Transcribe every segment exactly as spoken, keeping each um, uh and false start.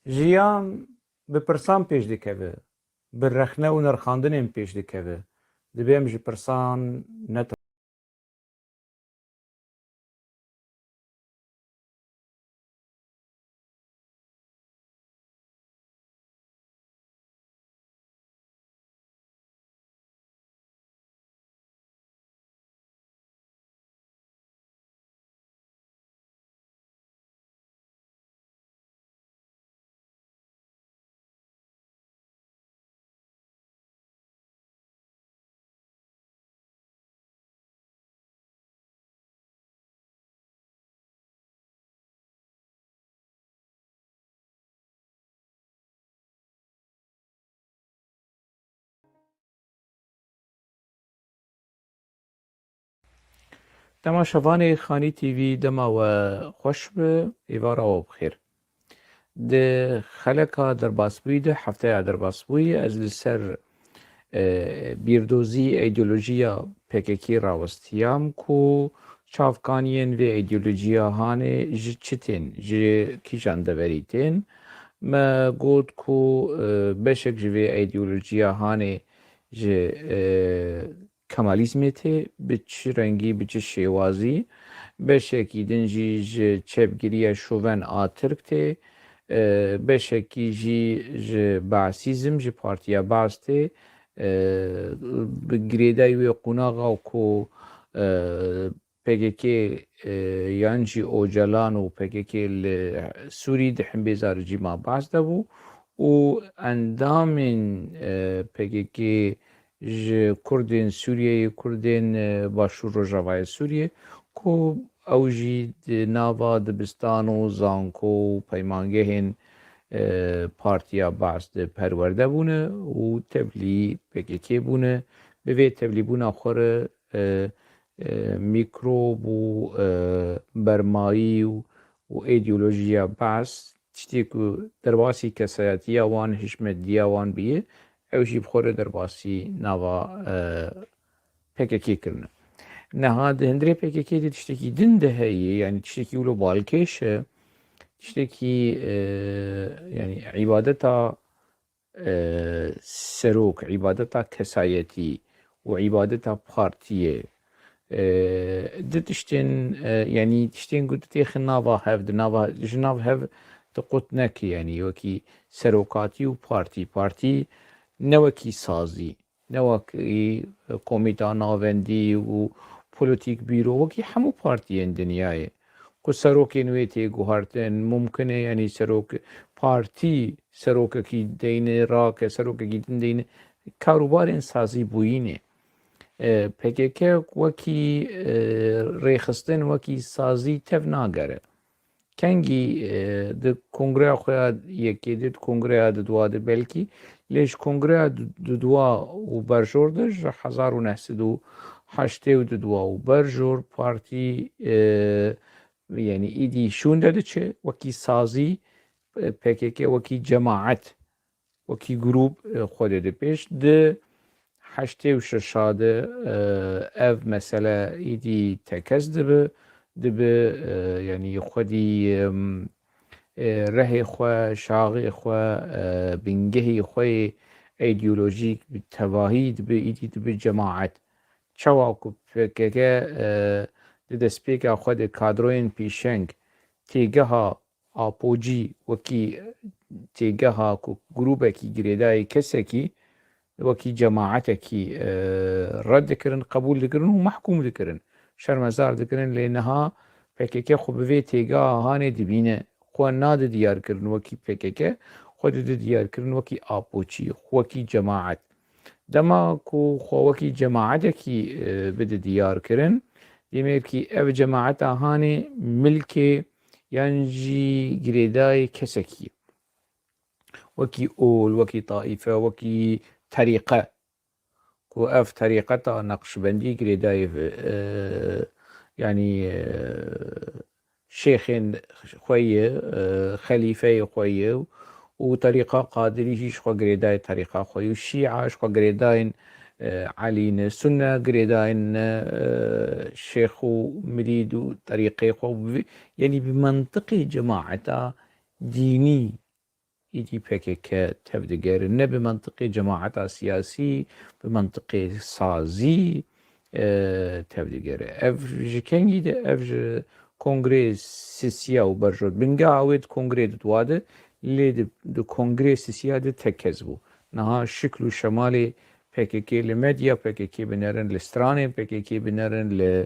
Jiyan bi pirsan pêş dikeve, bi rexne û nirxandinên pêş dikeve. Divê em ji pirsan ne Temaşevanê Xanî T V, dema we xweş be, êvara we bi xêr. Di xeleka derbasbûyî de, hefteya derbasbûyî, ez li ser, e, bîrdozî, îdeolojiya P K K rawestiyam ku çavkaniyên vê îdeolojiya hanê ji çi tên, ji kîjan deverî tên. Me got ku, e, beşek ji vê îdeolojiya hanê ji, e, Kemalîzmê tê, bi çi rengî, bi çi şêwazî, beşekî din jî ji çepgiriya şoven a Tirk tê, e, beşekî jî ji Baasîzm, ji Partiya Baas tê, e, bi girêdayî wê qonaxa ku, e, P K K, e, yan jî Ocalan û P K K li Sûrî di himbêza rejîma Baas de bû û endamên, e, P K K ji Kurdên Sûriyeyê, Kurdên, e, Başûr Rojavayê Sûriyê, ku ew jî di nava dibistan û zanko û peymangehên, e, Partiya Baas de perwerde bûne û tevlî P K K bûne. Bi vê tevlîbûna xwe re, e, e, mîkrob û, e, bermayî û, û îdeolojiya Baas, tiştê ku derbasî kesayetiya wan, hişmetiya wan bûye, ew jî bi xwe re derbasî nava, e, P K K kirine. Niha di hundirê P K K de tiştekî din de heye, yanî tiştekî wilo balkêş e, tiştekî, e, yanî îbadeta, e, serok, îbadeta kesayetî û îbadeta partiyê, e, di tiştên, e, yanî tiştên ku ditêxin nava hev, di nava, ji nav hev diqut neke, yanî wekî serokatî û partî. Partî ne wekî sazî, ne wekî komîta navendî û polîtîk bîro, wekî hemû partiyên dinyayê. Ku serokên wê tê guhertin, mumkin e, yanî serok partî serokekî deyne rake, serokekî din deyne, karûbarên sazî bûyînê. E, P K K wekî, e, rêxistin, wekî sazî tev nagere. Kengî, e, di kongreya xwe ya yekê de, di kongreya didwa de belkî, lê ji kongreya di-, didwa û berjor de, ji hezar û neh sed û heştê û didwa û berjor partî, e, yanî îdî şûnde diçe, wekî sazî, e, P K K wekî cemaet, wekî grûp, e, xwe dide pêş. Di heştê û şeşa de, e, ev mesele îdî tekez dibe, dibe, e, yanî xwedî, em, e, rehê xwe, şaxê xwe, e, bingehê xwe yê îdeolojîk bi tevahî dibe, îdî dibe cemaet. Çawa ku P K K, e, di destpêka xwe de kadroyên pêşeng têgeha apocî, wekî têgeha ku grûbekî girêdayî kesekî, wekî cemaetekî, e, red dikirin, qebûl dikirin û mehkûm dikirin, şermezar dikirin. Lê niha P K K xwe bi vê têgeha hanê dibîne, xwe nade diyarkirin wekî P K K, xwe dide diyarkirin wekî apoçî, wekî cemaet. Dema ku xwe wekî cemaetekî, e, bide diyarkirin, demekî ev cemaeta hanê milkê yan jî girêdayê kesekî ye. Wekî ol, wekî taîfe, wekî terîqe. Ku ev terîqeta Neqşbendî girêdayê, e, yanî, e, şêxên xwe ye, e, xelîfeyê xwe ye û terîqa Qadirî jî ji xwe girêdayê terîqa xwe ye û Şîa ji xwe girêdayên, e, Elî ne, Sunne girêdayên ne, e, şêx û mirîd û terîqê xwe bi, yanî bi mentiqê cemaeta dînî îdî P K K tevdigere. Ne bi mentiqê cemaeta siyasî, bi mentiqê sazî, e, tevdigere. Ev ji kengî de, ev ji kongrê sisiya û berjot. Bingeha wê di kongrê di dua de, lê di, di kongrê sisiya de tek kes bû. Niha şikl û şemalê P K K li medya P K K binerin, li stranên P K K binerin, li,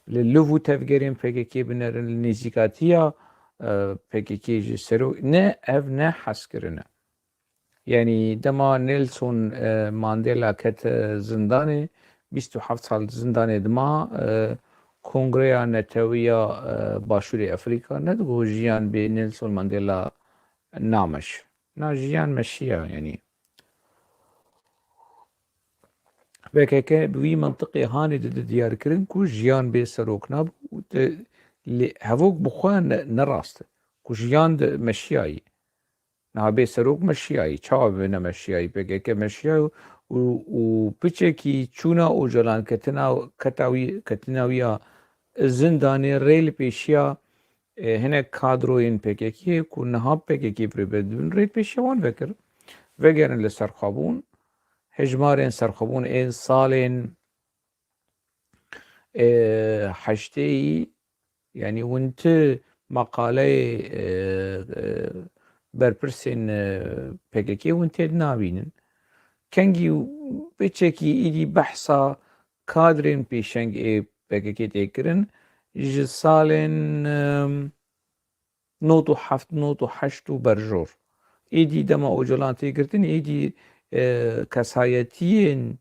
li liv û tevgerên P K K binerin, li nêzîkatiya, e, P K K ji serok, ne ev ne hezkirin e. Yanî dema Nelson, e, Mandela ket, e, zindanê, bîst û heft sal zindanê dima, e, Kongreya Netewiya, e, Başûrê Efrîka nedigot jiyan bê Nelson Mandela nameş. Na jiyan meşiya, yanî. P K K bi wî mentiqê hanê dide diyarkirin ku jiyan bê serok nabû û te, lê hevok bi xwe ne, ne rast e. Ku jiyan de meşiyayî. Niha bê serok meşiyayî. Çawa bibe ne meşiyayî? P K K meşiyayî û, û piçekî çûna Ocalan ketina, keta wî, ketina wî ya zindanê rê li pêşiya, e, hinek kadroyên P K K ku niha P K K bi rêber dibin, rê pêşiya wan vekir. Vegerin li serxwebûn. Hejmarên serxwebûn ên salên, e, heşteyî, yanî hûn ti maqaleyê, e, e, berpirsên, e, P K K hûn tê dinavînin. Kengî piçekî îdî behsa kadrên pêşeng ê P K K tê kirin, ji salên, em, nod û heft, nod û heşt û berjor. Êdî dema Ocalan tê girtin, êdî, e, kesayetiyên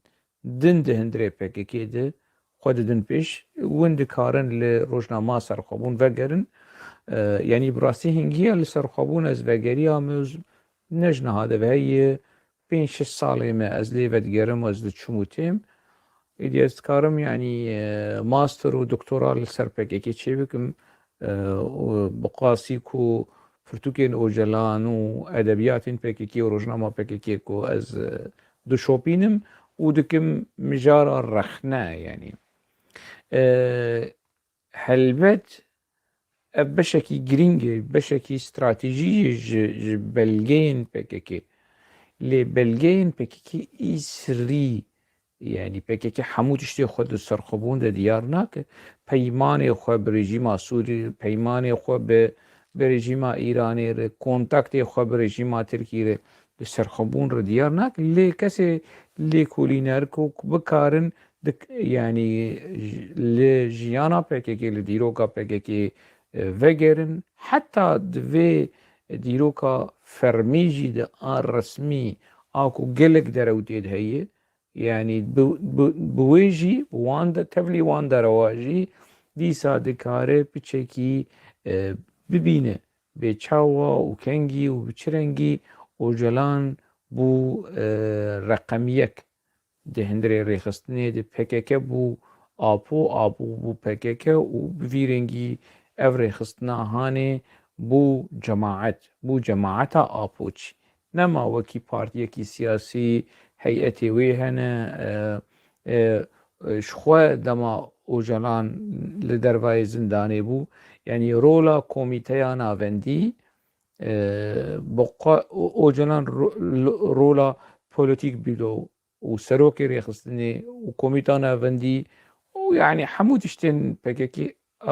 din di hundirê P K K de xwe didin pêş, win dikarin li rojnama serxwebûn vegerin. E, yanî bi rastî hingiya li serxwebûn ez vegeriya me û z-, ne ji niha de ve heye, pênc şeş salê me ez lê vedigerim û ez diçûm û têm. Êdî ez dikarim, yanî, e, master û doktora li ser P K K çêbikim, e, û bi qasî ku pirtûkên Ocalan û edebiyatên P K K û rojnama P K K ku ez, e, dişopînim û dikim mijara rexne, yanî. E, Helbet ev beşekî girîng e, beşekî stratejî ye ji, ji belgeyên P K K. Lê belgeyên P K K î sirrî, yanî P K K hemû tiştê xwe di serxwebûn de diyar nake. Peymanê xwe bi rejîma Sûrî, peymanê xwe bi, bi rejîma Îranê re, kontaktê xwe bi rejîma Tirkî re li serxwebûn re diyar nake. Lê kesê lêkolîner ku bikarin dik-, yanî j-, li jiyana P K K, li dîroka P K K, e, vegerin, heta di vê dîroka fermî jî de a resmî, a ku gelek derewtê de heye, yanî bi, bi, bi wê jî, bi wan de, tevlî wan derewa jî dîsa dikare piçekî, e, bibîne bê çawa û kengî û bi çi rengî Ocalan bû, e, reqem yek di hundirê rêxistinê de. P K K bû Apo, Apo bû P K K û bi vî rengî ev rêxistina hanê bû cemaet, bû cemaeta Apoçî. Nema wekî partiyekî siyasî, heyetê wê hene, e, e, e, ji xwe dema Ocalan li dervayê zindanê bû, yanî rola komîteya navendî, e, bi xwe O-, Ocalan ro-, lo-, rola polîtîk bîlo û serokê rêxistinê û komîta navendî û, yanî, hemû tiştên P K K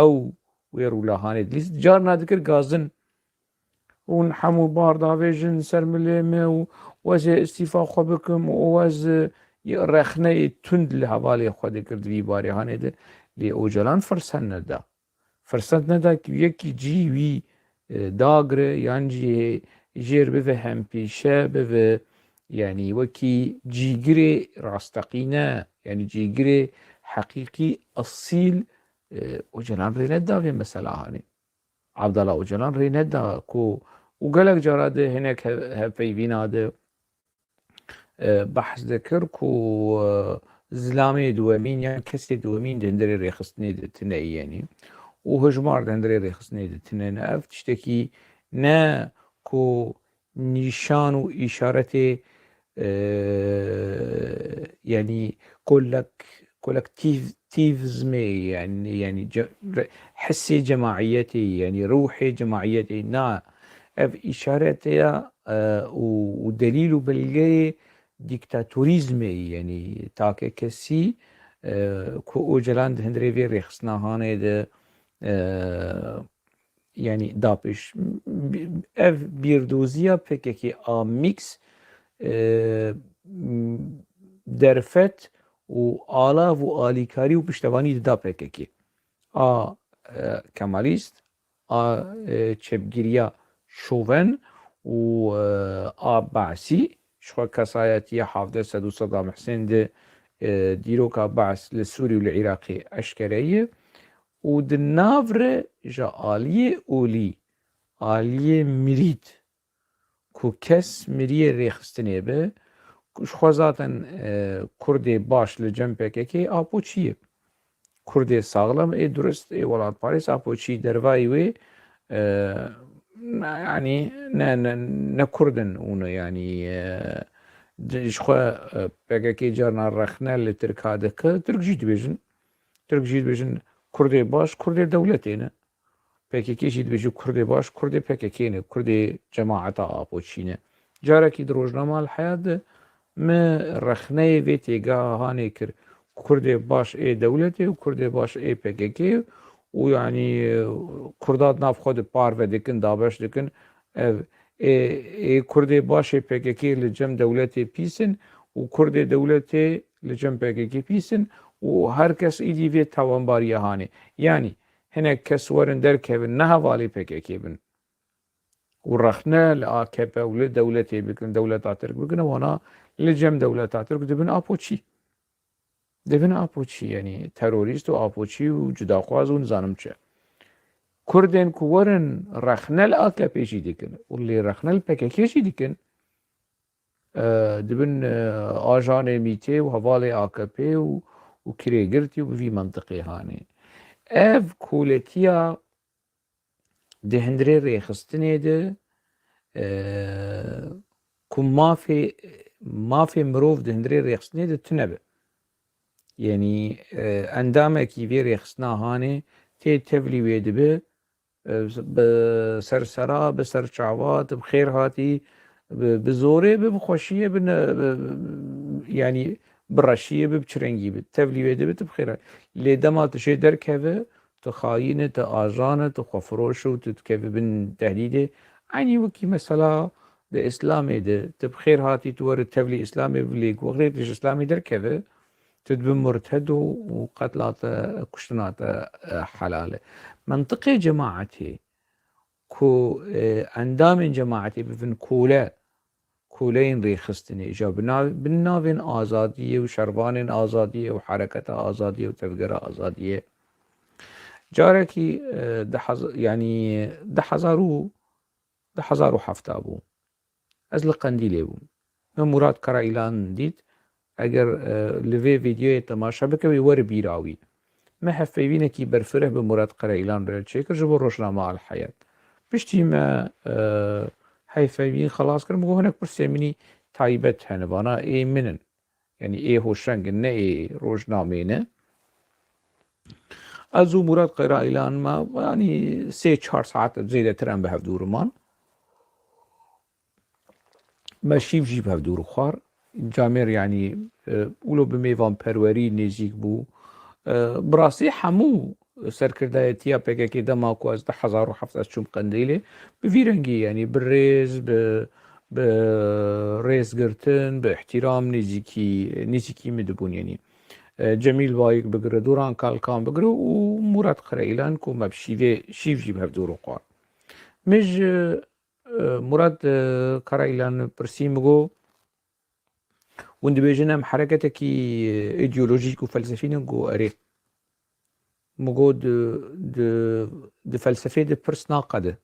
ew wê rûlahanê dilîst. Carna dikir gazin. Hûn hemû bar davêjin ser milê me û ez ê îstîfa xwe bikim û ez, e, rexneyê tund li hevalê xwe dikir di vî barê hanê de. Lê Ocalan firset neda. Firset neda ku yekî cî wî, e, dagire yan jî jêr bive hempîşe bive, yanî wekî cîgirê rasteqîne, yanî cîgirê heqîqî, esîl, e, Ocalan rê neda vê mesela hanê. Abdala Ocalan rê neda ku û gelek cara di hinek hev-, hevpeyvîna de, e, behs dikir ku, e, zilamê duwemîn yan kesê duwemîn di hundirê rêxistinê de tune ye, yanî, û hejmar di hundirê rêxistinê de tune ne. Ev tiştekî ne ku nîşan û îşaretê, e, yanî kolek-, kolektîvîzmê, yanî, yanî ce-, re-, hissê cemaiyetê, yanî ruhê cemaiyetê, na, Ev îşaretê ya, e, û, û delîl û belgeyê dîktatorîzmê, yanî takekesî, e, ku Ocalan di hundirê vê rêxistina hanê de, e, yanî da pêş. Ev bîrdoziya P K K a mîks, e, derfet û alav û alîkarî û piştevanî dida P K K. A, e, kemalîst, a, e, çepgiriya şoven û, e, a Baasî, ji xwe kesayetiya hevdeh sed û Sedam Husên di, e, dîroka Baas li Sûrî û li Iraqê eşkere ye û di nav re ji aliyê olî, aliyê mirîd, ku kes miriyê rêxistinê be, ku ji xwe zaten, e, Kurdê baş li cem P K K Apoçî ye. Kurdê saxlem ê durist ê welatparêz Apoçî dervayî wê, e, yanî ne, ne, ne Kurd in û ne, yanî, e, ji xwe, e, P K K carna rexne li Tirka dike, Tirk jî dibêjin. Tirk jî dibêjin Kurdê baş, Kurdê dewletê ne. P K K jî dibêje Kurdê baş, Kurdê P K K ne, Kurdê cemaeta Apoçî ne. Carekî di rojnama El Heyat de me rexneyê vê têgeha hanê kir. Kurdê baş ê dewletê û Kurdê baş ê P K K û yanî Kurda di nav xwe de parve dikin, dabeş dikin. Ev ê, ê Kurdê baş ê P K K li cem dewletê pîs in û Kurdê dewletê li cem P K K pîs in û her kes îdî vê tawanbariya hanê. Yanî hinek kes werin derkevin, ne hevalê P K K bin û rexne li A K P û li dewletê bikin, dewleta Tirk bikin, wana li cem dewleta Tirk dibin Apoçî. Dibin Apoçî, yanî terorîst û Apoçî û cudaxwaz û nizanim çi. Kurdên ku werin rexne li A K P jî dikin û lê rexne li P K K jî dikin, e, dibin, e, ajanê mîtê û hevalê A K P û, û kirêgirtî û bi vî mentiqê hanê. Ev koletiya di hundirê rêxistinê de, e, ku mafê, mafê mirov di hundirê rêxistinê de tune be. Yanî, e, endamekî vê rêxistina hanê tê tevlî wê dibe, e, bi sersera, bi serçava, tu bi xêr hatî, bi, bi zorê, bi, bi xweşiyê, bi ne, bi, bi, yanî bi reşiyê, bi, bi çi rengî bi. Tevlî wê dibe, tu bi xêr hatî. Lê dema tu jê derkeve, tu xayîn e, tu ajan e, tu xwefiroş e û tu dikevî bin tehdîdê. Eynî wekî mesela di Îslamê de, tu bi xêr hatî, tu were tevlî Îslamê bi, lê wextê tu ji Îslamê derkeve, tu dibi murted û, û qetla te, kuştina te, e, helal e. Mentiqê cemaetê ku, e, endamên cemaetê bibin kole, koleyên rêxistinê, ja bi nav-, bin navên azadiyê û şervanên azadiyê û hereketa azadiyê û tevgera azadiyê. Carekî, e, di hez-, yanî di hezar û, di hezar û hefta bû. Ez li Qendîlê bûm. Min Murat Karaîlan dît. Eger, e, li vê vîdeoyê temaşe bike, wê were bîra wî. Me hevpeyvînekî berfireh bi Murat Karaîlan re çêkir ji bo rojnama El Heyat. Piştî me, e, hevpeyvîn xelas kir, min got hinek pirsê min î taybet hene, vana ê min in. Yanî ê hoşeng in, ne ê rojnamê ne. Ez û Murat Karaîlan me, yanî sê çar saet zêdetir em bi hevdû riman. Me şîv jî bi hevdû rixwar. Camêr, yanî, e, wilo bi mêvanperwerî nêzîk bû. E, bi rastî hemû serkirdayetiya P K K dema ku ez di hezar û heft ez çûm Qendîlê, bi vî rengî, yanî bi rêz, bi, bi rêzgirtin, bi îhtîram nêzîkî, nêzîkî min dibûn, yanî. E, Cemîl Bayik bigire, Duran Kalkan bigire û Murat Karaîlan ku me bi şîvê, şîv jî bi hevdû rixwar. Min ji, e, Murat, e, Karaîlan pirsî, min got, hûn dibêjin em hereketekî, e, îdeolojîk û felsefî ne? Got erê. Min got di, di, di felsefê de pirs naqede.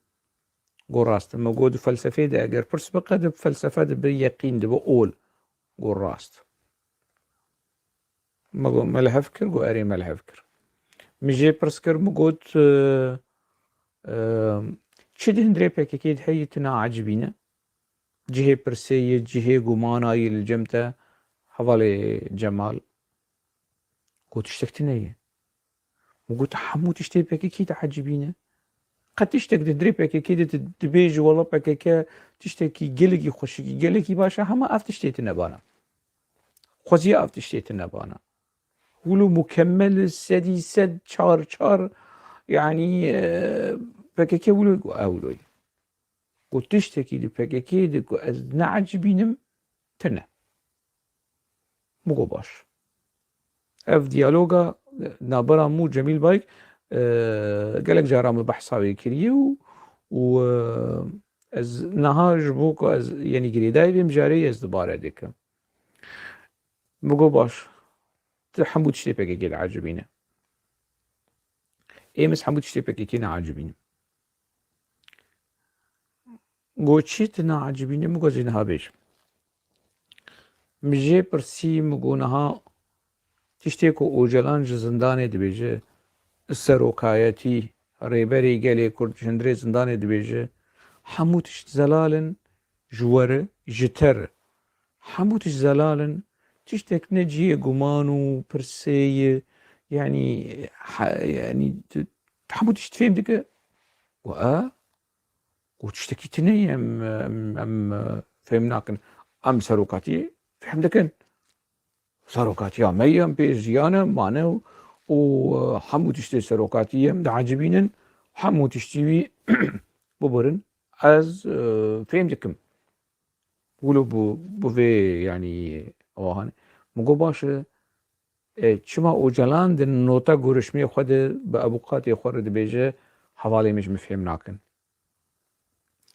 Got rast. Min got di felsefê de eger pirs biqede, di felsefe de bi yeqîn dibe ol. Got rast. Me got, me li hev kir? Got erê, me li hev kir. Min jê pirs kir, min got, e, e, çi di hundirê P K K de heye tu naecibîne? Cihê pirsê ye, cihê gumana ye li cem te, hevalê Cemal? Got tiştek tune ye. Min got hemû tiştê P K K diecibîne. Qet tiştek di dirê P K K de tu dibêjî, wela P K K tiştekî gelekî xweşikî, gelekî baş e, hema ev tiştê tine bana. Xweziya ev tiştê tine bana. Wilo mukemmel sedî sed çar çar, yanî, e, P K K wilo, ew wilo ye. Ku tiştekî di P K K de ku ez neecibînim, tine. Min got baş. Ev diyaloga navbera min û Cemîl Bayik, e, gelek cara min behsa wê kiriye û, û, e, ez niha ji bo ku ez, yanî girêdayî bêm, carê ez dubare dikim. Min got baş, tu hemû tiştê P K K diecibîne. Êm ez hemû tiştê P K K neecibînim. Got çi tu naecibînî? Min got ez ê niha bêjim. Min jê pirsî, min got niha tiştê ku Ocalan ji zindanê dibêje, serokayetî, rêberê gelê Kurd ji hundirê zindanê dibêje, hemû tişt zelal in ji we re, ji te re. Hemû tişt zelal in, tiştek ne cihê guman û pirsê ye, yanî, he-, yanî, tu, tu hemû tişt fêm dike. Got, e? Got, tiştekî tune ye, em, em, em, e, fêm nakin. Em serokatiyê fêm dikin. Serokatiya me ye, em pê jiyane, mane û, û, e, hemû tiştê serokatiyê em diecibînin, hemû tiştî wî bibirin, ez, e, fêm dikim. Wilo bi, bi vê, yanî, awa hanê. Min got, baş e, e, çima Ocalan di nota görüşmeyê xwe de bi avûkatê xwe re dibêje, hevalê min ji min fêm nakin?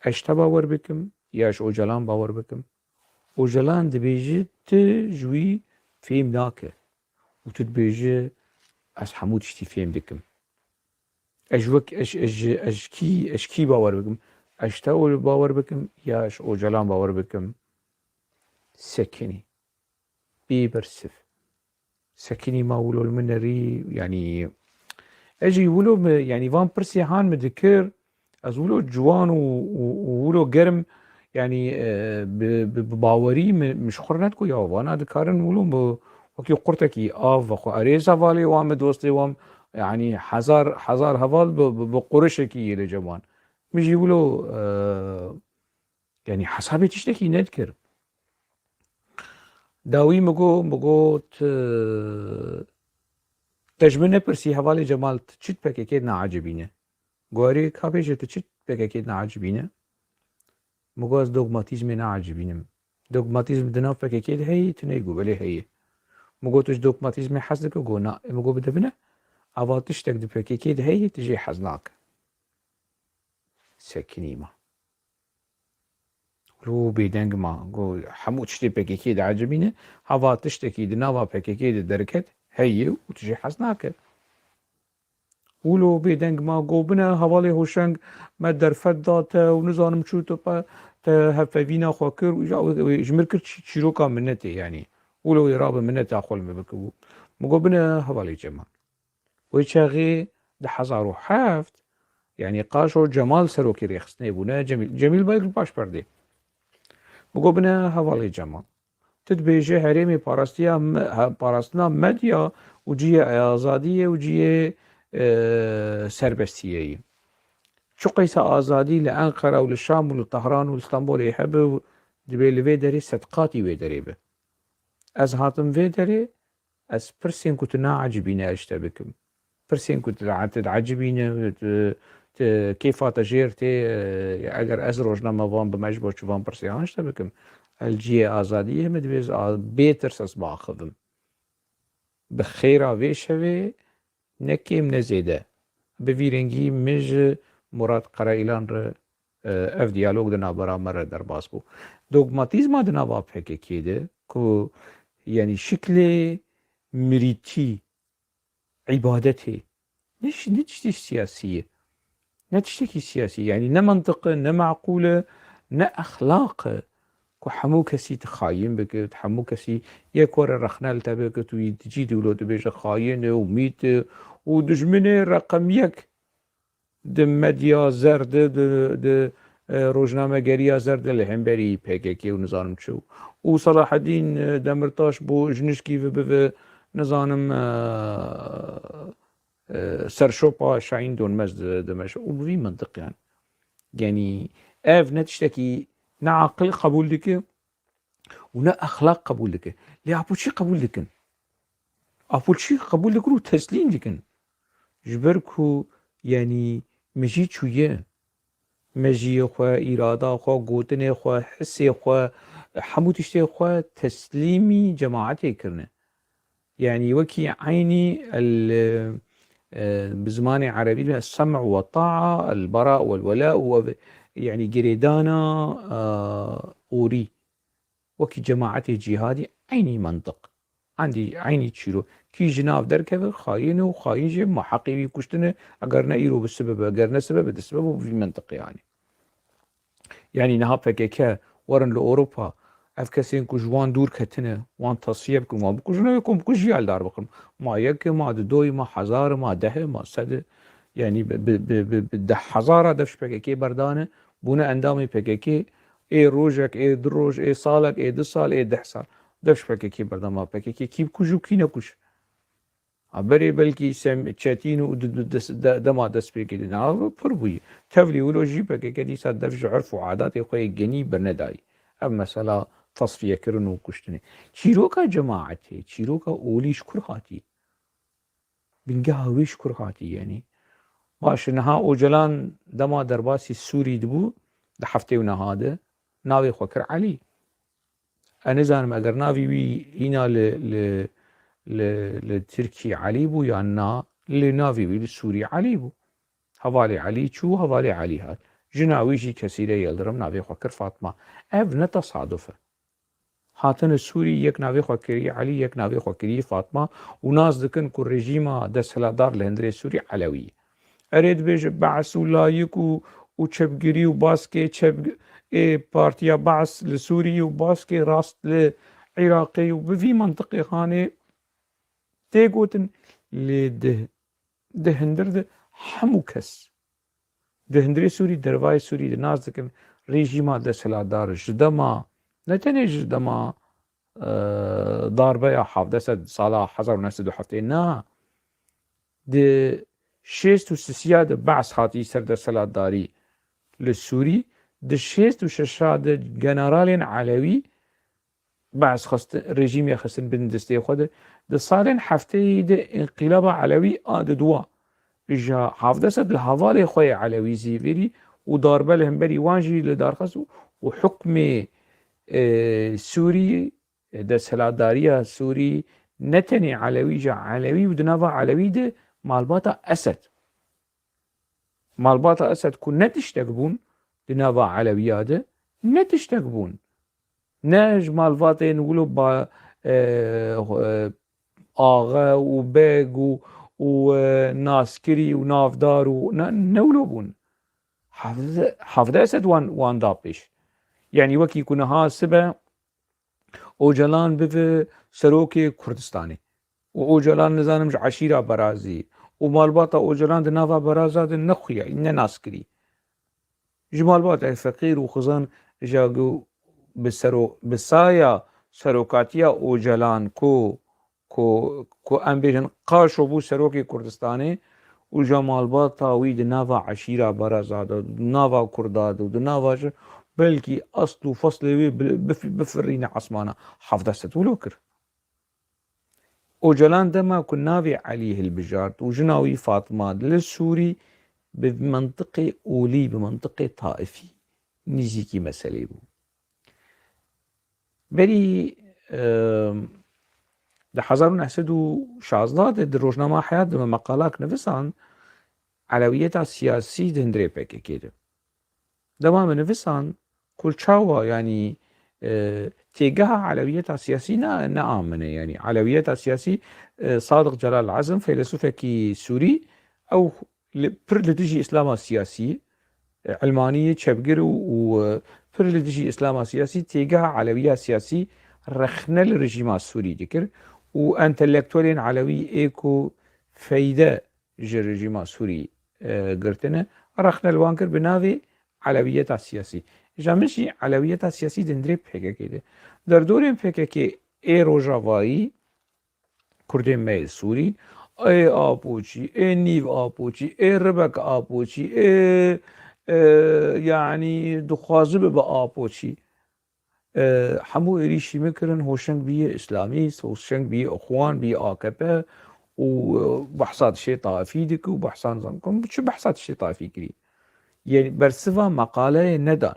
Ez ji te bawer bikim, ya ji Ocalan bawer bikim? Ocalan dibêje, tu ji wî fêm nake. Û tu dibêje, ez hemû tiştî fêm dikim. Ez ji wek, ez, ez, ez kî, ez kî bawer bikim? Ez ji te bawer bikim ya ji Ocalan bawer bikim? Sekinî. Bê bersiv. Sekinî ma wilo li min nerî, yanî, ez jî wilo mi, yanî van pirsê han mi dikir, ez wilo ciwan û, û, û wilo germ, yanî, e, bi, bi, bi bawerî mi, mi ji xwe re nediko ya vana dikarin wilo bi wekî qurtekî av vexwe. Erê, ez hevalê wan, bi dostê wan, yanî hezar, hezar heval bi, bi, bi qurişekî yê li cem wan. Min jî wilo, e, yanî hesabê tiştekî nedikir. Dawî min got, min got, e, te ji min nepirsî hevalê Cemal, tu çi di P K K de naecibîne? Gorî ka bêje tu çi P K K naecibîne? Min got ez dogmatîzmê naecibînim. Dogmatîzm di nav P K K de heye? Tu neyê? Got belê heye. Min got tu ji dogmatîzmê hez dike? Got na. Min got bide bine. Ava tiştek di P K K de heye, tu jê hez nake. Sekinî ma. Wilo bêdeng ma. Got hemû tiştê P K K diecibîne. Hava tiştekî di nava P K K de derket heye û tu jê hez nake. Wilo bêdeng ma, got bine hevalê Hoşeng, me derfet da te û nizanim çû, tu pe-, te hevpeyvîna xwe kir û ja wê, wê ji mir kir çî-, çîroka minetê, yanî. Wilo wê rabe mineta xwe li me bike. Min got bine hevalê Cemal. Wê çaxê du hezar û heft, yanî qaşo Cemal serokê rêxistinê bûne, Cemîl, Cemîl Bayik li paş perdê. Min got bine hevalê Cemal. Tu dibêje herêmê parastiya me-, he-, parastina medya û cihê azadiyê û cihê, e, serbestiyê ye. Çiqas azadî li Enqere û li Şam û li Tehran û li Stenbolê hebe û dibê li vê derê sedqatî wê derê be. Ez hatim vê derê, ez pirsên ku tu naecibîne ez ji te bikim. Pirsên ku tu, tu diecibîne, tu, tu kêfa te jêr tê, e, eger ez rojnamevan bim, ez ji bo çi van pirsê han ji te bikim? Ez li cihê azadiyê me, divê ez a-, bê tirs ez biaxivim. Bi xêra vê şevê ne kêm ne zêde. Bi vî rengî min ji Murat Karaîlan re, e, ev diyalog di navbera me re derbas bû. Dogmatîzma di nava P K K de ku, yanî, şiklê mirîtî, îbadetê, ne şi-, ne tiştê siyasî ye, ne tiştekî siyasî, yanî ne mentiq e, ne meqûl e, ne exlaq e ku hemû kesî tu xayîn bike, tu hemû kesî yek were rexne li te bike, tu wî di cî dûlo dibêje xayîn e û mît e û dijminê reqem yek di medya zer de, di, di, e, rojnamegeriya zer de li hemberî P K K û nizanim çi. Û Selahedîn, e, Demirtaş bo ji nişkî ve bive, nizanim, e, e, serşopa Şahîn Donmez di-, dimeşe û bi vî mintiq yani. Yanî ev ne tiştekî ne aqil qebûl dike û ne exlaq qebûl dike. Lê Apo çî qebûl dikin? Apo çî qebûl dikin û teslîm dikin? Ji ber ku yanî me jî çûye. Mejiyê xwe, îrada xwe, gotinê xwe, hisê xwe, hemû tiştê xwe teslîmî cemaetê kirine. Yanî wekî eynî el, e, bi zimanê erebî be, sem we taa, el bera we wela û ev, yanî girêdana, e, orî. Wekî cemaetê cîhadî eynî mentiq. Endî eynî çîro. Kî ji nav derkeve, xayîn e û xayîn jî muheqî wî kuştine, eger ne îro bi sibe be, eger ne sibe be, di sibe be vî mentiqê anî. Yanî niha P K K werin li Ewropa, ev kesên ku ji wan dûr ketine, wan tasfiye bikin, wan bikujin, ew ê ku bikujî eldar bikin. Ma yek e, ma didoyî, ma hezar e, ma deh e, ma sed e. Yanî bi, bi, bi, bi, bi deh hezara dev ji P K K berdane, bûne endamê P K K, ê rojek, ê du roj, ê salek, ê du sal, ê deh sal. Dev ji P K K berdama P K K kî bikuj û kî nekuj. Ha, berê belkî Sem-, Çetîn û di, di, des-, de, dema dest pê kirî. Ha, pir bûyî. Tevlî wilo jî P K K dîsa dev ji urf û adatê xwe yê genî bernedayî. Ev mesela tasfiyekirin û kuştinê. Çîroka cemaetê, çîroka olî ji kur hatî? Bingeha wê ji kur hatî yenî? Baş e, niha Ocalan dema derbasî Sûrî dibû, di heftê û neha de navê xwe kir Elî. Ez nizanim eger navê wî hîna li, li, li, li Tirkî Elî bû yan na, lê navê wî li Sûrî Elî bû. Hevalê Elî çû, hevalê Elî hat. Jina wî jî Kesîre Yildirim navê xwe kir Fatma. Ev ne tesaduf e. Hatine Sûrî, yek navê xwe kirî Elî, yek navê xwe kirî Fatma û nas dikin ku rejîma desthilatdar li hundirê Sûrî Elewî ye. Erê dibêje Be's û layik û, û çepgirî û baskê çep-, ê partiya Be's li Sûrî û baskê rast li Iraqê û bi vî mintiqê hanê tê gotin, lê di, di hundir de hemû kes di hundirê Sûrî, dervayê Sûrî de nas dikin, rejîma desthilatdar ji dema, ne tenê ji dema, e, darbeya hevdeh sed sala hezar û neh sed û heftê, na, di şêst û sisiya de Be's hatî ser desthilatdarî li Sûrî, di şêst û şeşa de generalên Elewî Be's xist, rejîmê xistin bin destê xwe de. Di salên hefteyê de înqîlaba Elewî a diduwa. Îja hevdeh sed li hevalê xwe yê Elewî zîvirî û darbe li hemberî wan jî li dar xist û, û hukmê, e, Sûrî, e, desthilatdariya Sûrî ne tenê Elewî, îja Elewî û di nava Elewî de malbata Esed. Malbata Esed ku ne tiştek bûn di nava Elewiya de, ne tiştek bûn. Ne ji malbatên wilo ba, e, e, axe û beg û, û, e, naskirî û navdar û ne, ne wilo bûn. Hevde-, hevdeh sed wan, wan da pêş. Yanî wekî ku niha sibe Ocalan bibe serokê Kurdistanê. Û Ocalan, nizanim, ji eşîra Berazî. Û malbata Ocalan di nava Beraza de nexuya, ne naskirî. Ji malbatê feqîr û xizan, ja ku bi sero-, bi saya serokatiya Ocalan ku, ku, ku em bêjin Qaşo bû serokê Kurdistanê û ja malbata wî di nava eşîra Beraza de, di nava Kurda de û di nava ji, belkî asl û feslê wê bi-, bif-, bifirîne esmana. Hevdeh sed wilo kir. Ocalan dema ku navê Elî hilbijart û jina wî Fatma li Sûrî bi mintiqê olî, bi mintiqê taifî nîzîkî meselê bû. Berî, em, di hezar û neh sed û şazdeh de di rojnama Heyat de me meqalak nivisan, elewiyeta siyasî di hundirê P K K de. Dema min nivisan ku çawa, yanî, e, têgeha elewiyeta siyasî ne, ne a min e, yanî elewiyeta siyasî, e, Sadiq Celal Azim, feylesûfekî sûrî, ew li, pir li dijî îslama siyasî, e, ilmanî, çepgir û, û, e, pir li dijî îslama siyasî, têgeha elewiya siyasî rexne li rejîma sûrî dikir û entelektuelên elewî ê ku feyde ji rejîma Sûrî, e, girtine, rexne li wan kir bi navê elewiyeta siyasî. Îja min jî elewiyeta siyasî di hundirê P K K de. Derdorên P K K ê rojavayî, Kurdên me yê Sûrî, ê Apoçî, ê nîv Apoçî, ê ribek Apoçî, ê, e, yanî dixwaze bibe Apoçî. E, hemû êrîşî min kirin, hoşeng bîye îslamîst, hoşeng bîye ixwan, bîye A K P û, e, behsa tiştê taifî dike û behsa nizam. Çi behsa tiştê taifî kirî? Yanî bersiva meqaleyê nedan.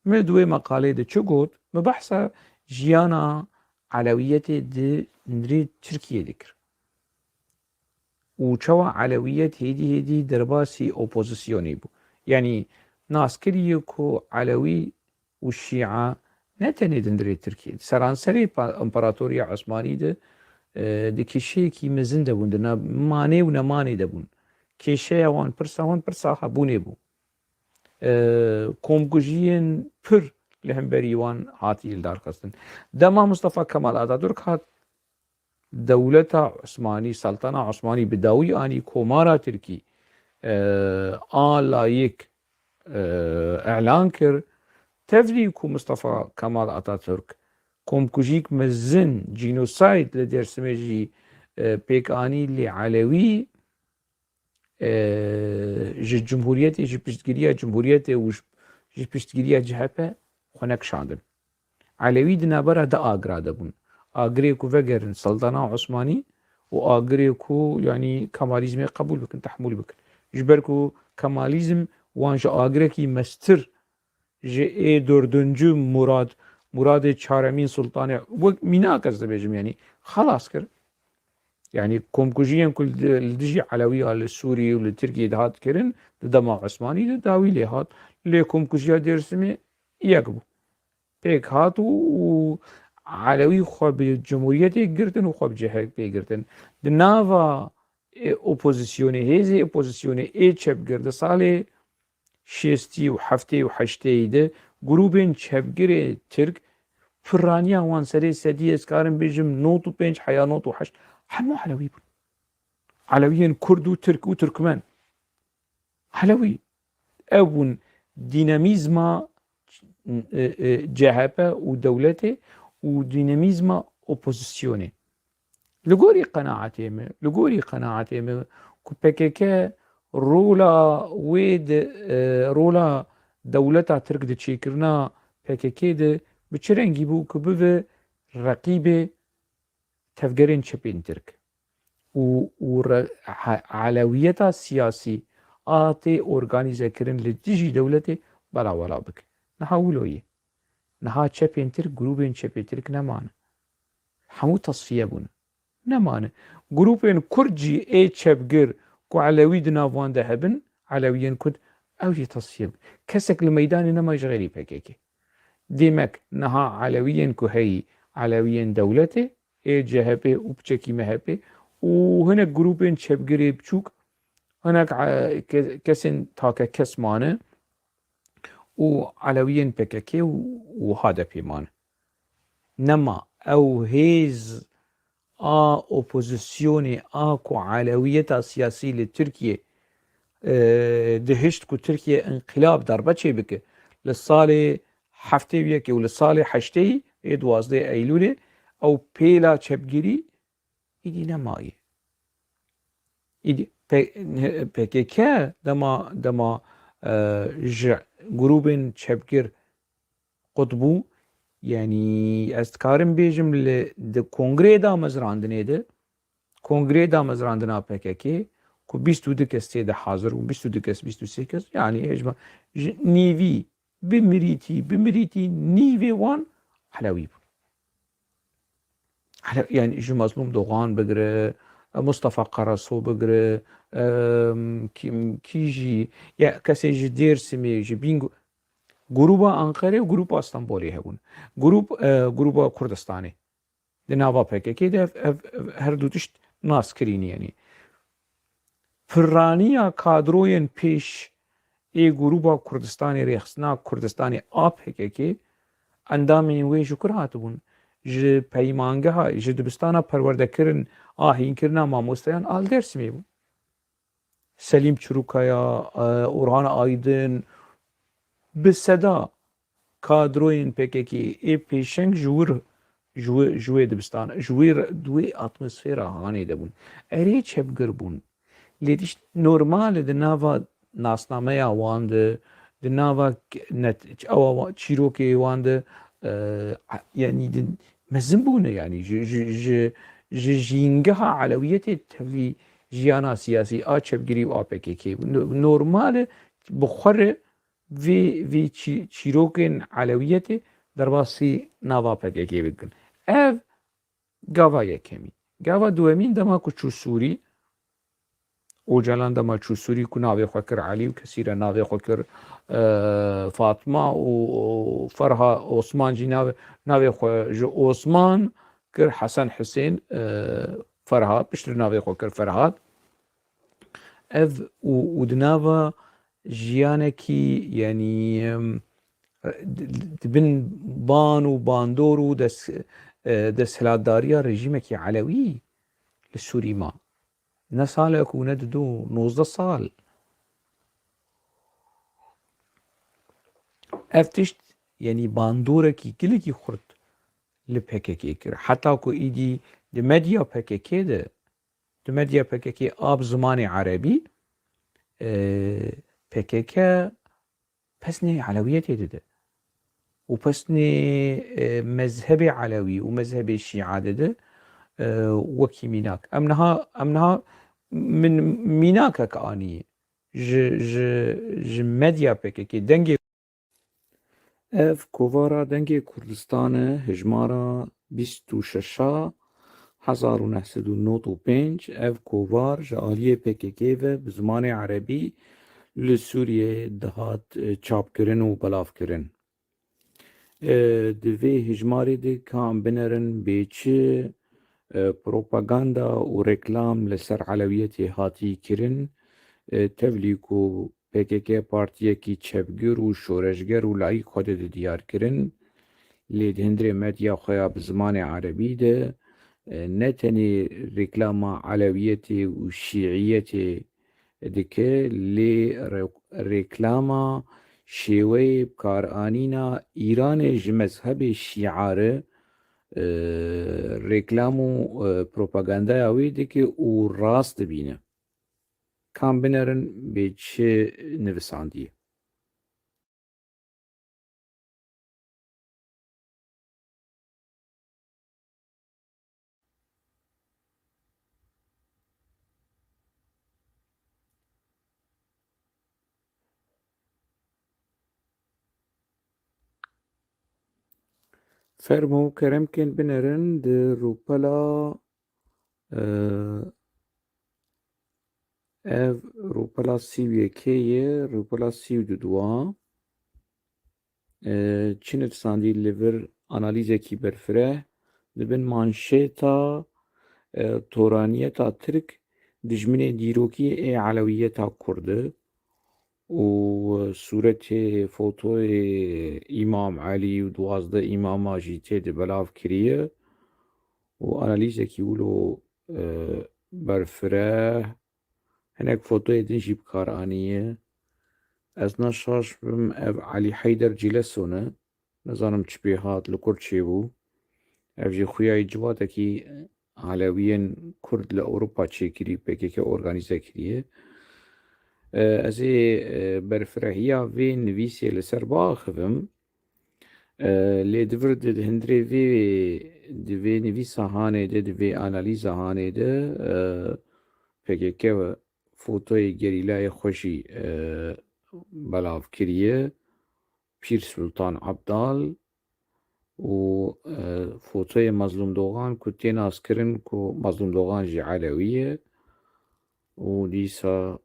Min di wê meqaleyê de çi got? Min behsa jiyana elewiyetê di hundirê Tirkiyê dikir. Û çawa elewiyet hêdî hêdî derbasî opozisyonê bû. Yanî nas kiriye ku elewî û şîa ne tenê di hundirê Tirkiyê, di seranserê pa-, împaratoriya Osmanî de, e, di kêşeyekî mezin de bûn, di nav manê û nemanê de bûn. Kêşeya wan, pirsa wan, pirsa hebûnê bû. E, komkujiyên pir li hemberî wan hatî lidarxistin. Dema Mustafa Kemal Atatürk hat, dewleta Osmanî, Seltana Osmanî bi dawî anî Komara Tirkî, e, a layik, e, elan kir. Tevlî ku Mustafa Kemal Atatürk komkujîk mezin, genocide li Dêrsimê jî, e, pêk anî, lê Elewî, e, ji cumhuriyetê, ji piştgiriya cumhuriyetê û ji, ji piştgiriya C H P xwe nekişandin. Elewî di navbera du agira de bûn. Agirê ku vegerin Seltana Osmanî û agirê ku, yanî, Kemalîzmê qebûl bikin, tehmûl bikin. Ji ber ku Kemalîzm wan ji agirekî mestir, ji ê dördüncü Murad, Muradê çaremîn Sultanê, wek mînak ez dibêjim, yanî, xelas kir. Yanî komkujiyên ku li, li dijî Elewiya li Sûrî û li Tirkiyê dihat kirin, di dema Osmanî de dawî lê hat. Lê komkujiya Dêrsimê yek bû. Pêk hat û, û Elewî xwe bi cumhuriyetê girtin û xwe bi C H P girtin. Di nava, e, opozisyonê, hêzê opozisyonê ê çepgir di salê şêstî û heftê û heştê de grûbên çepgirê Tirk pirraniya wan serê sedî, ez karim bêjim, nod û pênc heya nod û heşt hemû Elewî bûn. Elewiyên Kurd û Tirk û Tirkmen. Elewî. Ew bûn dînamîzma, e, e, C H P û dewletê û dînamîzma opozisyonê. Li gorî qenaetê min, li gorî qenaetê min ku P K K rola wê di, e, rola dewleta Tirk di çêkirina P K K de bi çi rengî bû ku bibe reqîbê tevgerên çepên Tirk û, û re-, he-, elewiyeta siyasî a tê organîzekirin li dijî dewletê belawela bike. Niha wilo ye. Niha çepên Tirk, grûbên çepê Tirk nemane. Hemû tasfiye bûne. Nemane. Grûpên Kurd jî ê çepgir ku Elewî di nav wan de hebin, Elewiyên Kurd, ew jî tasfiye bûn. Kesek li meydanê nema ji xêrî P K K. Demek niha Elewiyên ku heyî, Elewiyên dewletê, ê C H P û piçekî M H P û hinek grûpên çepgirê biçûk, hinek, e, ke-, kesên takekes mane û Elewiyên P K K û, û H D P mane. Nema ew hêz a opozisyonê a ku elewiyeta siyasî li Tirkiye, e, dihişt ku Tirkiye înqilab, darbe çêbike, li salê heftê û yekê û li salê heştê ê duwazdeh Eylûlê ew pêla çepgirî îdî nemaye. Îdî P-, P K K dema, dema, e, ji grûbên çepgir qut bû, yanî ez dikarim bêjim li, di kongreyê damezrandinê de, kongreyê damezrandina P K K ku bîst û du kes tê de hazir bûn, bîst û du kes, bîst û sê kes, yanî hejma ji nîvî, bi mirîtî, bi mirîtî nîvê wan Elewî bûn. Ele-, yanî ji Mazlûm Dogan bigire, Mustafa Karaso bigire, em, kî, kî jî, ya kesê ji Dêrsimê, ji Bîngo, grûba Anqerê û grûba Stenbolê hebûn. Grûp, e, grûba Kurdistanê. Di nava P K K de ev, ev, ev her du tişt nas kirîn, yanî. Pirraniya kadroyên pêş ê grûba Kurdistanê, rêxistina Kurdistanê a P K K, endamên wê ji kur hatibûn? Ji peymangeha, ji dibistana perwerdekirin a hînkirina mamosteyan a li Dêrsimê bûn. Selîm Çirûkaya, e, Orhan Aydin, bi seda kadroyên P K K ê pêşeng ji wir ji wê, ji wê dibistan, ji wê re, di wê atmosfera hanê de bûn. Erê çepgir bûn. Lê tişt normal e di nava nasnameya wan de, di nava k-, net-, ewa wa-, çîrokê wan de, e, a-, yanî di, mezin bûne, yanî ji, ji, ji, ji jîngeha elewiyetê tevlî jiyana siyasî a çepgirî û a P K K bû. No-, normal e bi xwe re vê, vê çî-, çîrokên elewiyetê derbasî nava P K K bikin. Ev gava yekemîn. Gava duwemîn dema ku çû Sûrî, Ocalan dema çû Sûrî ku navê xwe kir Elî û kesî re navê xwe kir, e, Fatma û, û Ferha Osman jî navê, navê xwe ji Osman kir Hesen Husên, e, Ferha, piştre navê xwe kir Ferhat. Ev û, û di nava jiyanekî, yanî, em, di, di bin ban û bandor û des-, e, desthilatdariya rejîmekî elewî li Sûrî ma. Ne salek û ne didu, nozdeh sal. Ev tişt, yanî bandorekî gelekî xurt li P K K kir. Heta ku îdî di medya P K K de, di medya P K K a bi zimanê erebî, e, P K K pesnê elewiyetê dide. Û pesnê, e, mezhebê elewî û mezhebê şîa dide, e, wekî mînak. Em niha, em niha min mînakek anî ji, ji, ji medya P K K, dengê Ev kovara Dengê Kurdistan e, hejmara bîst û şeş a hezar û neh sed û nod û pênc. Ev kovar ji aliyê P K K ve bi zimanê erebî li Sûriyê dihat, e, çapkirin û belavkirin. E, di vê hejmarê de ka em binerin bê çi, e, propaganda û reklam li ser elewiyetê hatî kirin, e, tevlî ku P K K partiyekî çepgir û şoreşger û layîk xwe dide diyar kirin, lê di hundirê medya xwe ya bi zimanê erebî de, e, ne tenê reklama elewiyetê û şîiyetê dike, lê re-, reklama şêweyê bikaranîna Îranê ji mezhebê şîa re, e, reklam û, e, propagandaya wê dike û rast dibîne. Kam binerin bê çi nivisandiye. Fermo, kerem kin binerin di rûpela, e, ev rûpela sî û yekê ye, rûpela sî û du dua. E, çi nivîsandî li vir analîzekî berfireh, di bin manşeta, e, toraniyeta Tirk dijminê dîrokî ê elewiyeta Kurd e. û sûretê, fotoyê Îmam Elî û duwazdeh îmama jî tê de belav kiriye û analîzekî wilo, e, berfireh, hinek fotoyê din jî bi kar aniye. Ez ne şaş bim, ev Elî Heyder Cîleso ne. Nizanim çi pê hat, li kur çêbû. Ev jî xuya yê civatekî Elewiyên Kurd li Ewropa çêkirî, P K K organîze kiriye. E, ez ê, e, berfirehiya vê nivîsê li ser biaxivim. E, lê di vir de, di hundirê vê, di vê nivîsa hanê de, di vê analîza hanê de, e, P K K fotoyê gerîlayê xwe jî, e, belav kiriye. Pîr Sultan Abdal û, e, fotoyê Mazlûm Dogan ku tê naskirin ku Mazlûm Dogan jî Elewî ye û dîsa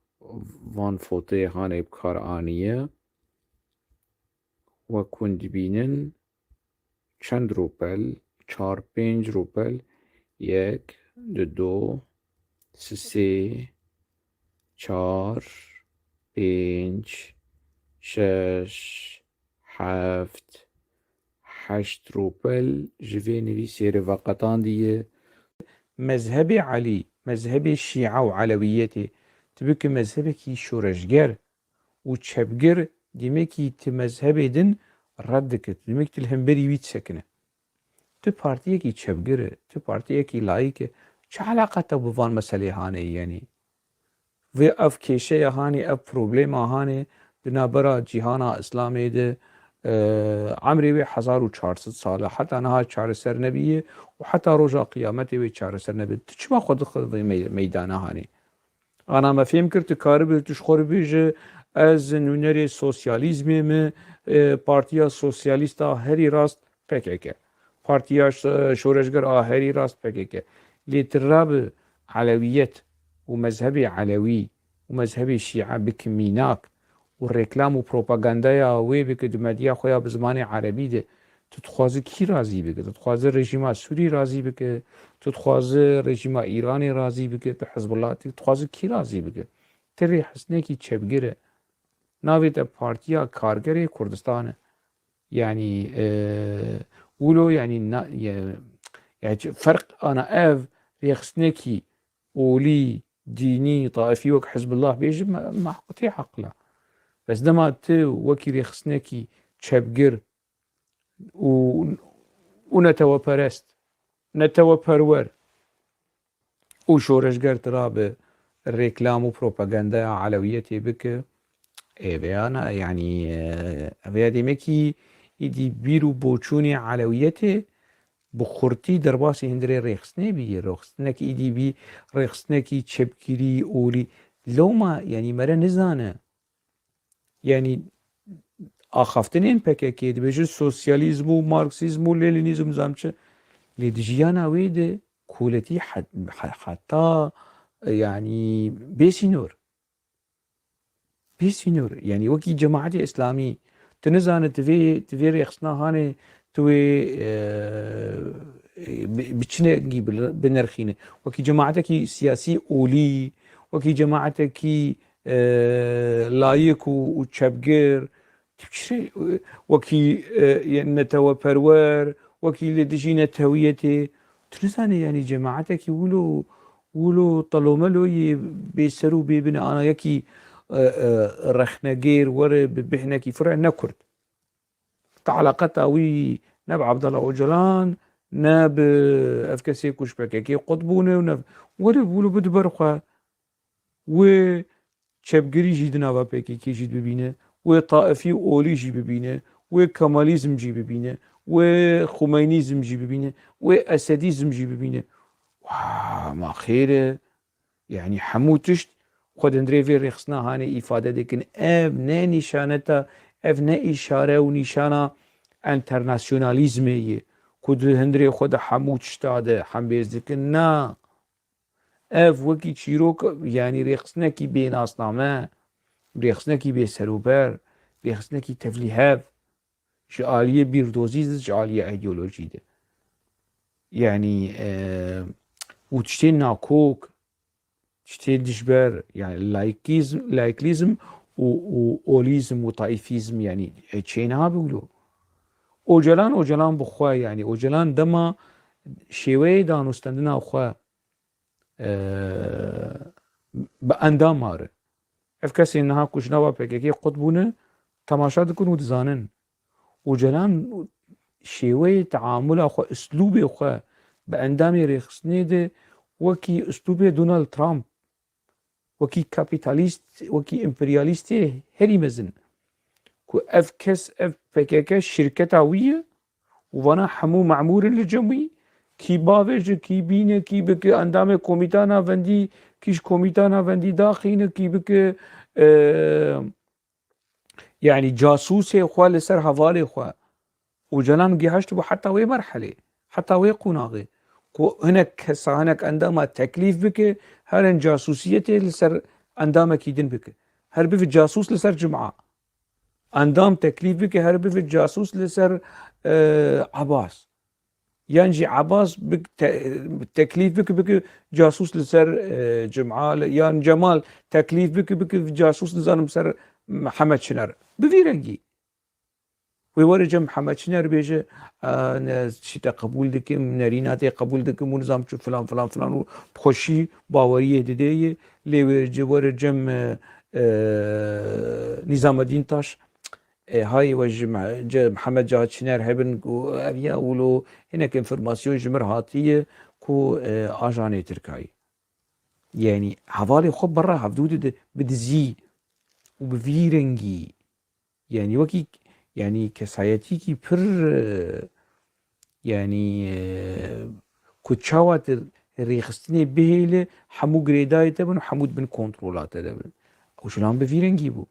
van fotoyê hanê bi kar aniye. Wek hûn dibînin, çend rûpel, çar pênc rûpel, yek, du, du, sê, çar, pênc, şeş, heft, heşt rûpel ji vê nivîsê re veqetandiye. Mezhebê Elî, mezhebê Şîa û Elewiyetê, tu bike mezhebekî şoreşger û çepgir, demekî tu mezhebê din red dike, tu demekî tu li hemberî wî disekine. Tu partiyekî çepgir e, tu partiyekî layîk e, çi eleqa te bi van meselê hanê yenî? Vê ev kêşeya hanê, ev problema hanê di navbera cîhana Îslamê de, e, emrê wê hezar û çar sed sal e, heta niha çareser nebiye û heta roja qiyametê wê çareser nebe. Tu çima xwe dixwe vê mey-, meydana hanê? Ana me fêm kir, tu karibî tu ji xwe re bêje, ez nûnerê sosyalîzmê me, e, Partiya Sosyalîst a herî rast P K K. Partiya Ş-, Şoreşger a herî rast P K K. Lê tu rabe elewiyet û mezhebê elewî û mezhebê şîe bike mînak û reklam û propagandaya wê bike di medya xwe ya bi zimanê erebî de, tu dixwaze kî razî bike? Tu dixwaze rejîma Sûrî razî bike? Tu dixwaze rejîma Îranê razî bike? Tu Hizbullah, tu dixwaze kî razî bike? Tu rêxistinekî çepgir e. Navê te Partiya Kargerê Kurdistan e. Yanî, e, wilo, yanî, na-, ye-, yani, çi ferq ana ev rêxistinekî olî, dînî, taifî wek Hizbullah bêje, me, me tê heqla. Bes dema tu wekî rêxistinekî çepgir û, û neteweperest, neteweperwer û şoreşger tu rabe reklam û propagandaya elewiyetê bike, ê vêya ne, yanî, e, vêya demekî îdî bîr û boçûnê elewiyetê bi xurtî derbasî hundirê rêxistinê bî. Rêxistinekî îdî bî rêxistinekî çepgirî, olî. Lewma, yanî mere nizane. Yanî axaftinên P K K dibêje sosyalîzm û marksîzm û leninîzm nizam çi. Lê di jiyana wê de koletî het-, he-, heta, yanî bê sînor. Bê sînor. Yanî wekî cemaetê Îslamî, tu nizane tu vê, tu vê rêxistina hanê, tu wê, e, bi, bi çi nengî bi, binirxîne. Wekî cemaetekî siyasî olî, wekî cemaetekî, e, layik û, û çepgir, tu çi, wekî, e, neteweperwer, wekî li dijî netewiyetê, tu nizane, yanî cemaetekî wilo, wilo telomelo yê bêser û bêbine, ana yekî, e, e, rexnegêr were bi bihnekî fire ne Kurd. Te eleqeta wî ne bi Abdullah Ocalan, ne bi ev kesê ku ji P K K qut bûne û ne, were wilo bide ber xwe. Wê çepgirî jî di nava P K K jî bibîne, wê taifî olî jî bibîne, wê kemalîzm jî bibîne, wê xumeynîzm jî bibîne, wê esedîzm jî bibîne. Wa, ma xêr e. Yanî hemû tişt xwe di hundirê vê rêxistina hanê îfade dikin. Ev ne nîşaneta, ev ne îşare û nîşana enternasyonalîzmê ye ku di hundirê xwe de hemû tişta de hembêz dikin. Na. Ev wekî çîrok, yanî rêxistinekî bê nasname, rêxistinekî bê serûber, rêxistinekî tevlîhev, ji aliyê bîrdozî de, ji aliyê îdeolojî de. Yanî, e, û tiştên nakok, tiştê dijber, yanî laikîzm, laiklîzm û, û olîzm û taîfîzm, yanî, e, çênabe wilo. Ocalan, Ocalan bi xwe, yanî Ocalan dema şêweyê danûstendina xwe, e, bi endam mare. Ev kesên niha ku ji nava P K K qut bûne, temaşa dikin û dizanin. Ocalan şêweyê teamula xwe, uslûbê xwe bi endamê rêxistinê de wekî uslûbê Donald Trump, wekî kapîtalîst, wekî împeryalîstê herî mezin. Ku ev kes, ev P K K şirketa wî ye û vana hemû memûr in li cem wî, kî bavêje, kî bîne, kî bike endamê komîta navendî, kî ji komîta navendî daxîne, kî bike, e, yanî casûsê xwe li ser hevalê xwe. Ocalan gihiştibû heta wê merhelê, heta wê qonaxê, ku hinek kesa, hinek endama teklîf bike, herin casûsiyetê li ser endamekî din bike. Her bive casûs li ser Cuma. Endam teklîf bike, her bive casûs li ser, e, Ebas. Yan jî Ebas bik-, te-, teklîf bike, bike casûs li ser, e, Cuma, yan Cemal teklîf bike, bike casûs, nizanim, ser Mihemed Çiner. Bi vî rengî. Wê were cem Mihemed Çiner bêje, e, ne, çi te qebûl dikim, nerîna te qebûl dikim û nizam çi filan, filan, filan û bi xweşî baweriyê didê yê. Lê wê ce-, were cem, e, e, Nîzamedîn Taş, e, hay we ji Me-, ce-, Mihemed Cihat Çîner hebin ku ev ya wilo hinek înformasyon ji mir hatiye ku, e, ajanê Tirkayê. Yanî hevalê xwe berra hevdû dide bi dizî û bi vî rengî. Yanî wekî, yanî kesayetîkî pir, e, yanî, e, ku çawa tu rêxistinê bihêle hemû girêdayê te bin û hemû di bin kontrola te de bin. Ocalan bi vî rengî bû.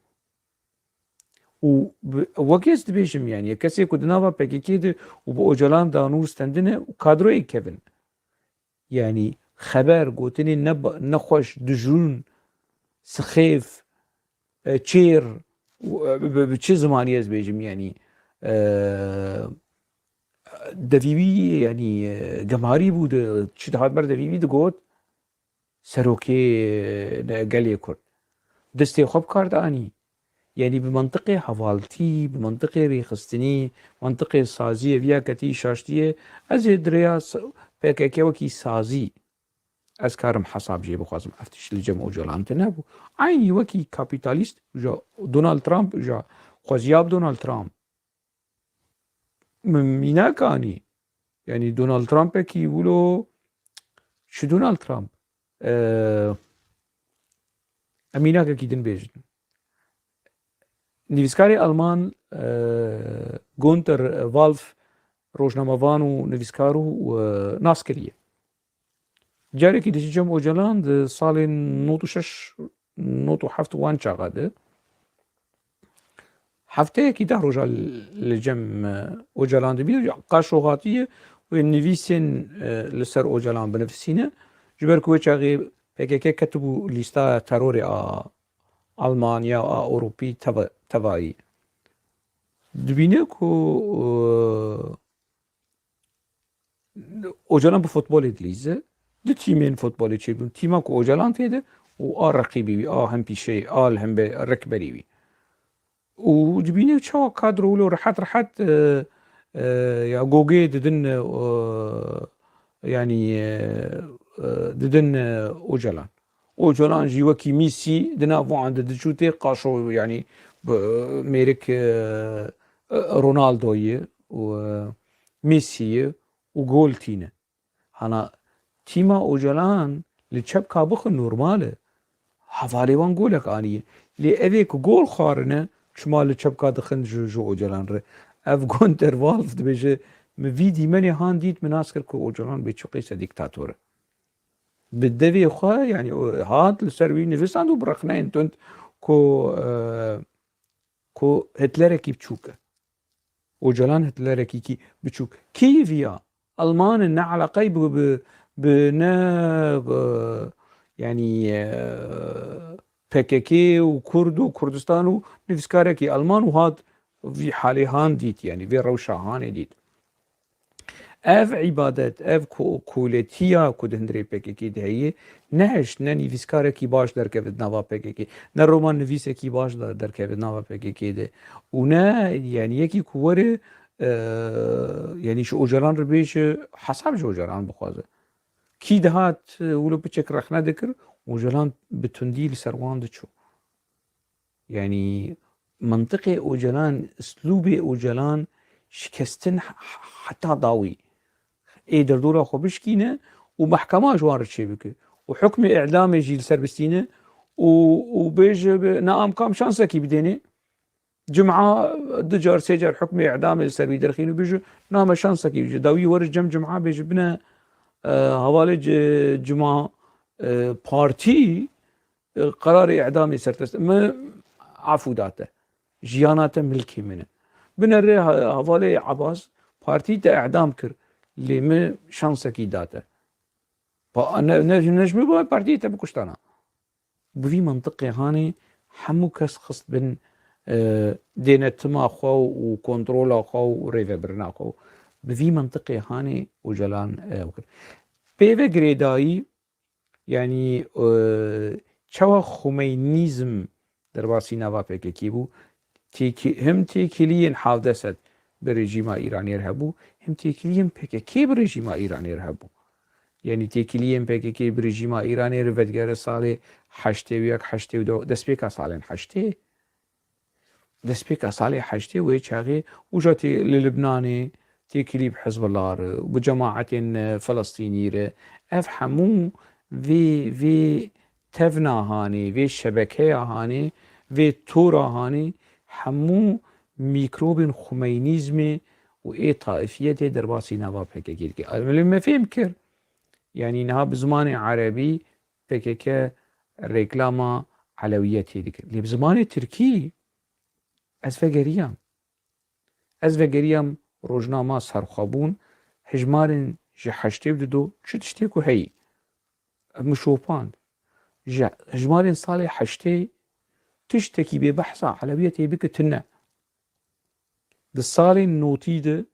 Û bi, wek ez dibêjim, yanî kesê ku di nava P K K de û bi Ocalan danû stendine û kadroyê kevin. Yanî xeber, gotinên ne ba-, nexweş, dijûn, sixêf, e, çêr, û, e, bi, bi çi zimanî ez bêjim, yanî, e, devî wî, yanî, e, gemarî bû, di, çi dihat ber devî wî digot, serokê, e, gelê Kurd. Destê xwe bi kar dianî. Yanî bi mentiqê hevaltî, bi mentiqê rêxistinî, mentiqê saziyê viya ketî şaştiyê, ez ê di rêya s-, P K K wekî sazî ez karim hesab jê bixwazim. Ev tişt li cem Ocalan tune bû. Eynî wekî kapîtalîst, ja Donald Trump, ja xweziya bi Donald Trump. Min mînak anî. Yanî Donald Trumpekî wilo, çi Donald Trump? Ee, em mînakekî din bêjin. Nivîskarê Alman, e, Günter Wolf, rojnamevan û nivîskar û, e, nas kiriye. Carekî diçî cem Ocalan di salên nod û şeş, nod û heft wan çaxa de. Hefteyekî deh roja li cem, e, Ocalan dibî, qaşo hatiye wê nivîsên, e, li ser Ocalan binivîsîne. Ji ber ku wê çaxê P K K ketibû lîsta terorê a Almanya, a Ewropî teva-, tevayî. Dibîne ku, e, Ocalan bi futbolê dilîze, du tîmên futbolê çêbûn. Tîma ku Ocalan tê de û a reqîbî wî, a hempîşeyê, a li hembe rikberî wî. Û dibîne çawa kadro wilo rehet rehet, e, e, ya gogê didin, e, yanî, e, e, didin, e, Ocalan. Ocalan jî wekî Mîsî di nav wan de diçû tê qaşo, yanî bi, mêrik, e, e, Ronaldoyê û, e, Mîsiyê û gol tîne. Hana tîma Ocalan li çepka bixin normal e. Hevalê wan golek aniye. Lê evê ku gol xwarine, çima li çepka dixin ji, ji Ocalan re? Ev Günter Wolf dibêje, min vî dîmenê han dît, min nas kir ku Ocalan bê çiqîse dîktator e. Bi devê xwe, yanî, o hat li ser wî nivîsand û bi rexneyên tund ku, e, ku Hitlerekî biçûk e. Ocalan Hitlerekî kî biçûk. Kî viya? Alman in, ne eleqey bi, bi, bi ne, e, yanî, e, P K K û Kurd û Kurdistan û nivîskarekî Alman û hat vî halê han dît, yanî vê rewşa hanê dît. Ev îbadet, ev ko-, koletiya ku di hundirê P K K de heye, nehişt, ne nivîskarekî baş derkeve di nava P K K, ne romannivîsekî baş de-, derkeve di nava P K K de û ne, yanî yekî ku were, e, yanî ji Ocalan re bêje, hesab ji Ocalan bixwaze. Kî dihat, e, wilo piçek rexne dikir, Ocalan bi tundî li ser wan diçû. Yanî, mintiqê Ocalan, islûbê Ocalan şikestin h-, h-, heta dawî. Ê derdora xwe bişkîne û mehkema ji wan re çêbike. Û hukmê îdamê jî li ser bistîne û, û bêje bi, na em kam şansekî bidêne. Cuma du car, sê car hukmê îdamê li ser wî derxîn û bêje, na me şansekî bije. Dawî were cem Cuma bêje, bine, e, hevalê ci-, Cuma, e, partî, e, qerarê îdamê ser te, min afû da te. Jiyana te milkê min e. Binere he-, hevalê Ebas, partî te îdam kir. Lê min şansekî da te. Pa-, ne, ne, ne ji min bo partiyê te bikuştana. Bi vî mintiqê hanê hemû kes xist bin, e, dênetima xwe û kontrola xwe û rêvebirina xwe. Bi vî mintiqê hanê Ocalan, e, ew kir. Pê ve girêdayî, yanî, e, çawa Xumeynîzm derbasî nava P K K bû, têkî-, him têkiliyên hevdeh sed bi rejîma Îranê re hebû, him têkiliyên P K K bi rejîma Îranê re hebû. Yanî têkiliyên P K K bi rejîma Îranê re vedigere salê heştê û yek, heştê û du, destpêka salên heştê. destpêka salê heştê wê çaxê û ja tê li Libnanê têkilî bi Hizbullah re û bi cemaetên, e, Filistînî re. Ev hemû vê, vê tevna hanê, vê şebekeya hanê, vê tora hanê, hemû mîkrobên xumeynîzmê û ê taifiyetê derbasî nava P K K dike. Em, me fêm kir. Yanî niha bi zimanê erebî P K K reklama elewiyetê dike. Lê bi zimanê tirkî ez vegeriyam. Ez vegeriyam rojnama Serxwebûn, hejmarên ji heştê û du çi tiştê ku heyî. Ev min şopand. Ji hejmarên salê heştê tiştekî bê behsa elewiyetê bike tune. Di salên notî de,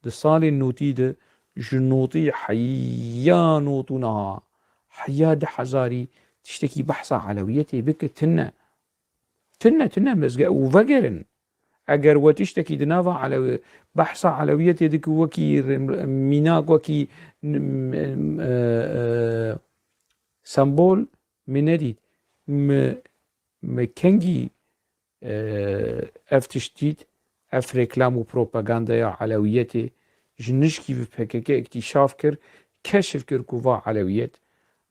di salên notî de ji notî heya not û niha, heya du hezarî tiştekî behsa elewiyetê bike tune. Tune, tune mezge û vegerin. Eger we tiştekî di nava elewi-, behsa elewiyetê dike wekî rem-, mînak, wekî n-, m-, m-, e, e, sembol min nedît. Mi, mi kengî, e, ev tişt dît, ev reklam û propagandaya elewiyetê ji nişkî bi P K K îktîşaf kir, keşif kir ku va elewiyet,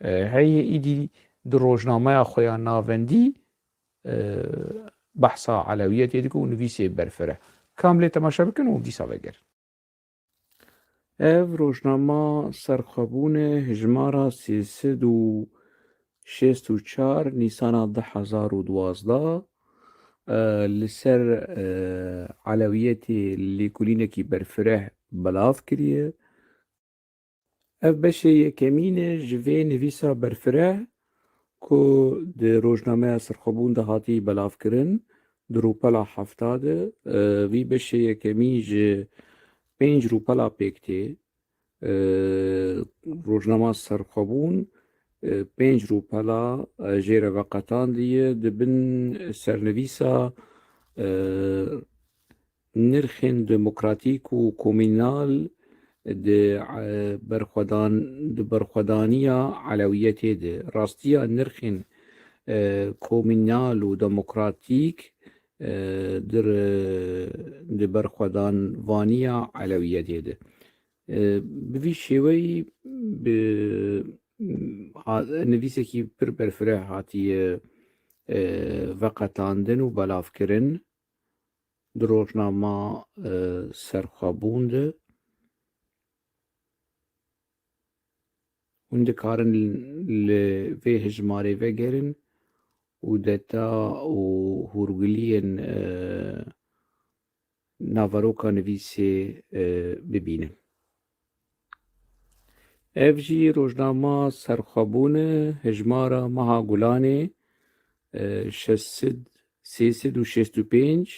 e, heye. Îdî di rojnameya xwe ya navendî, e, behsa elewiyetê dike û nivîsê berfireh. Kam lê temaşe bikin û dîsa vegerin. Ev rojnama Serxwebûn e, hejmara sê sed û şêst û çar Nîsana du hezar û duwazdeh, e, li ser, e, elewiyetê lêkolînekî berfireh belav kiriye. Ev beşê yekemîn e ji vê nivîsa berfireh ku di rojnameya Serxwebûn de hatî belavkirin, di rûpela hefta de. E, vî beşê yekemîn ji pênc rûpela pêk tê. E, rojnama Serxwebûn, e, pênc rûpela, e, jê re veqetandiye di bin sernivîsa, e, nirxên demokratîk û komînal di, e, berxwedan-, di berxwedaniya elewiyetê de. Rastiya nirxên, e, komînal û demokratîk, e, di re-, di berxwedanvaniya elewiyetê de. E, bi vî şêweyî bi, ha-, nivîsekî pir berfireh hatiye, e, veqetandin û belavkirin di rojnama, e, Serxwebûn de. Hûn dikarin li vê hejmarê vegerin û deta û hûrguliyên, e, naveroka nivîsê, e, bibînin. Ev jî rojnama Serxwebûn e, hejmara meha Gulanê, e, şeş sed, sê sed û şêst û pênc,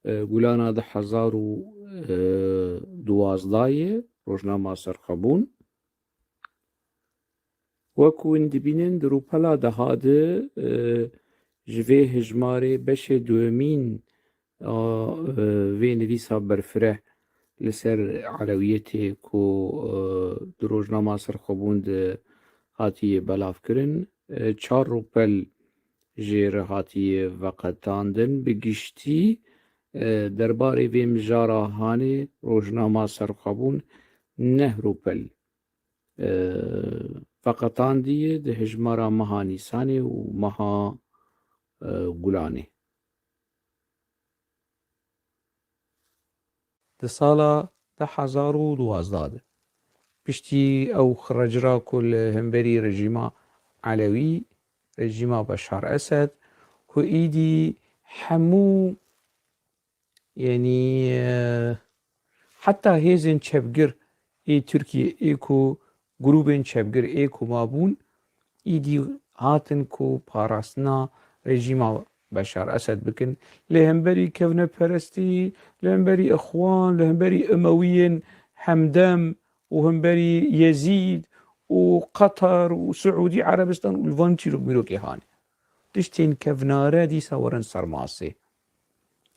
e, Gulana du hezar û duwazdeh ye, rojnama Serxwebûn. Wek hûn dibînin, di rûpela deha de, e, ji vê hejmarê beşê duyemîn a, e, vê nivîsa berfireh li ser elewiyetê ku, e, di rojnama Serxwebûn de hatiye belavkirin, e, çar rûpel jê re hatiye veqetandin. Bi giştî, e, derbarê vê mijara hanê rojnama Serxwebûn neh rûpel, e, veqetandiye di hejmara meha Nîsanê û meha, e, Gulanê. Di sala du hezar û duwazdeh de, piştî ew xiracira ku li hemberî rejîma Elewî, rejîma Beşar Esed, ku îdî hemû, yanî, e, heta hêzên çepgir ê Tirkiyê, ê ku grûbên çepgir ê ku mabûn, îdî hatin ku parastina rejîma Beşar Esed bikin. Li hemberî kevneperestî, li hemberî Ixwan, li hemberî Emewiyên Hemdem û hemberî Yezîd û Qatar û Siûdî Erebistan û li van çîrok mîrokê hanê. Tiştên kevnare dîsa werin ser masê.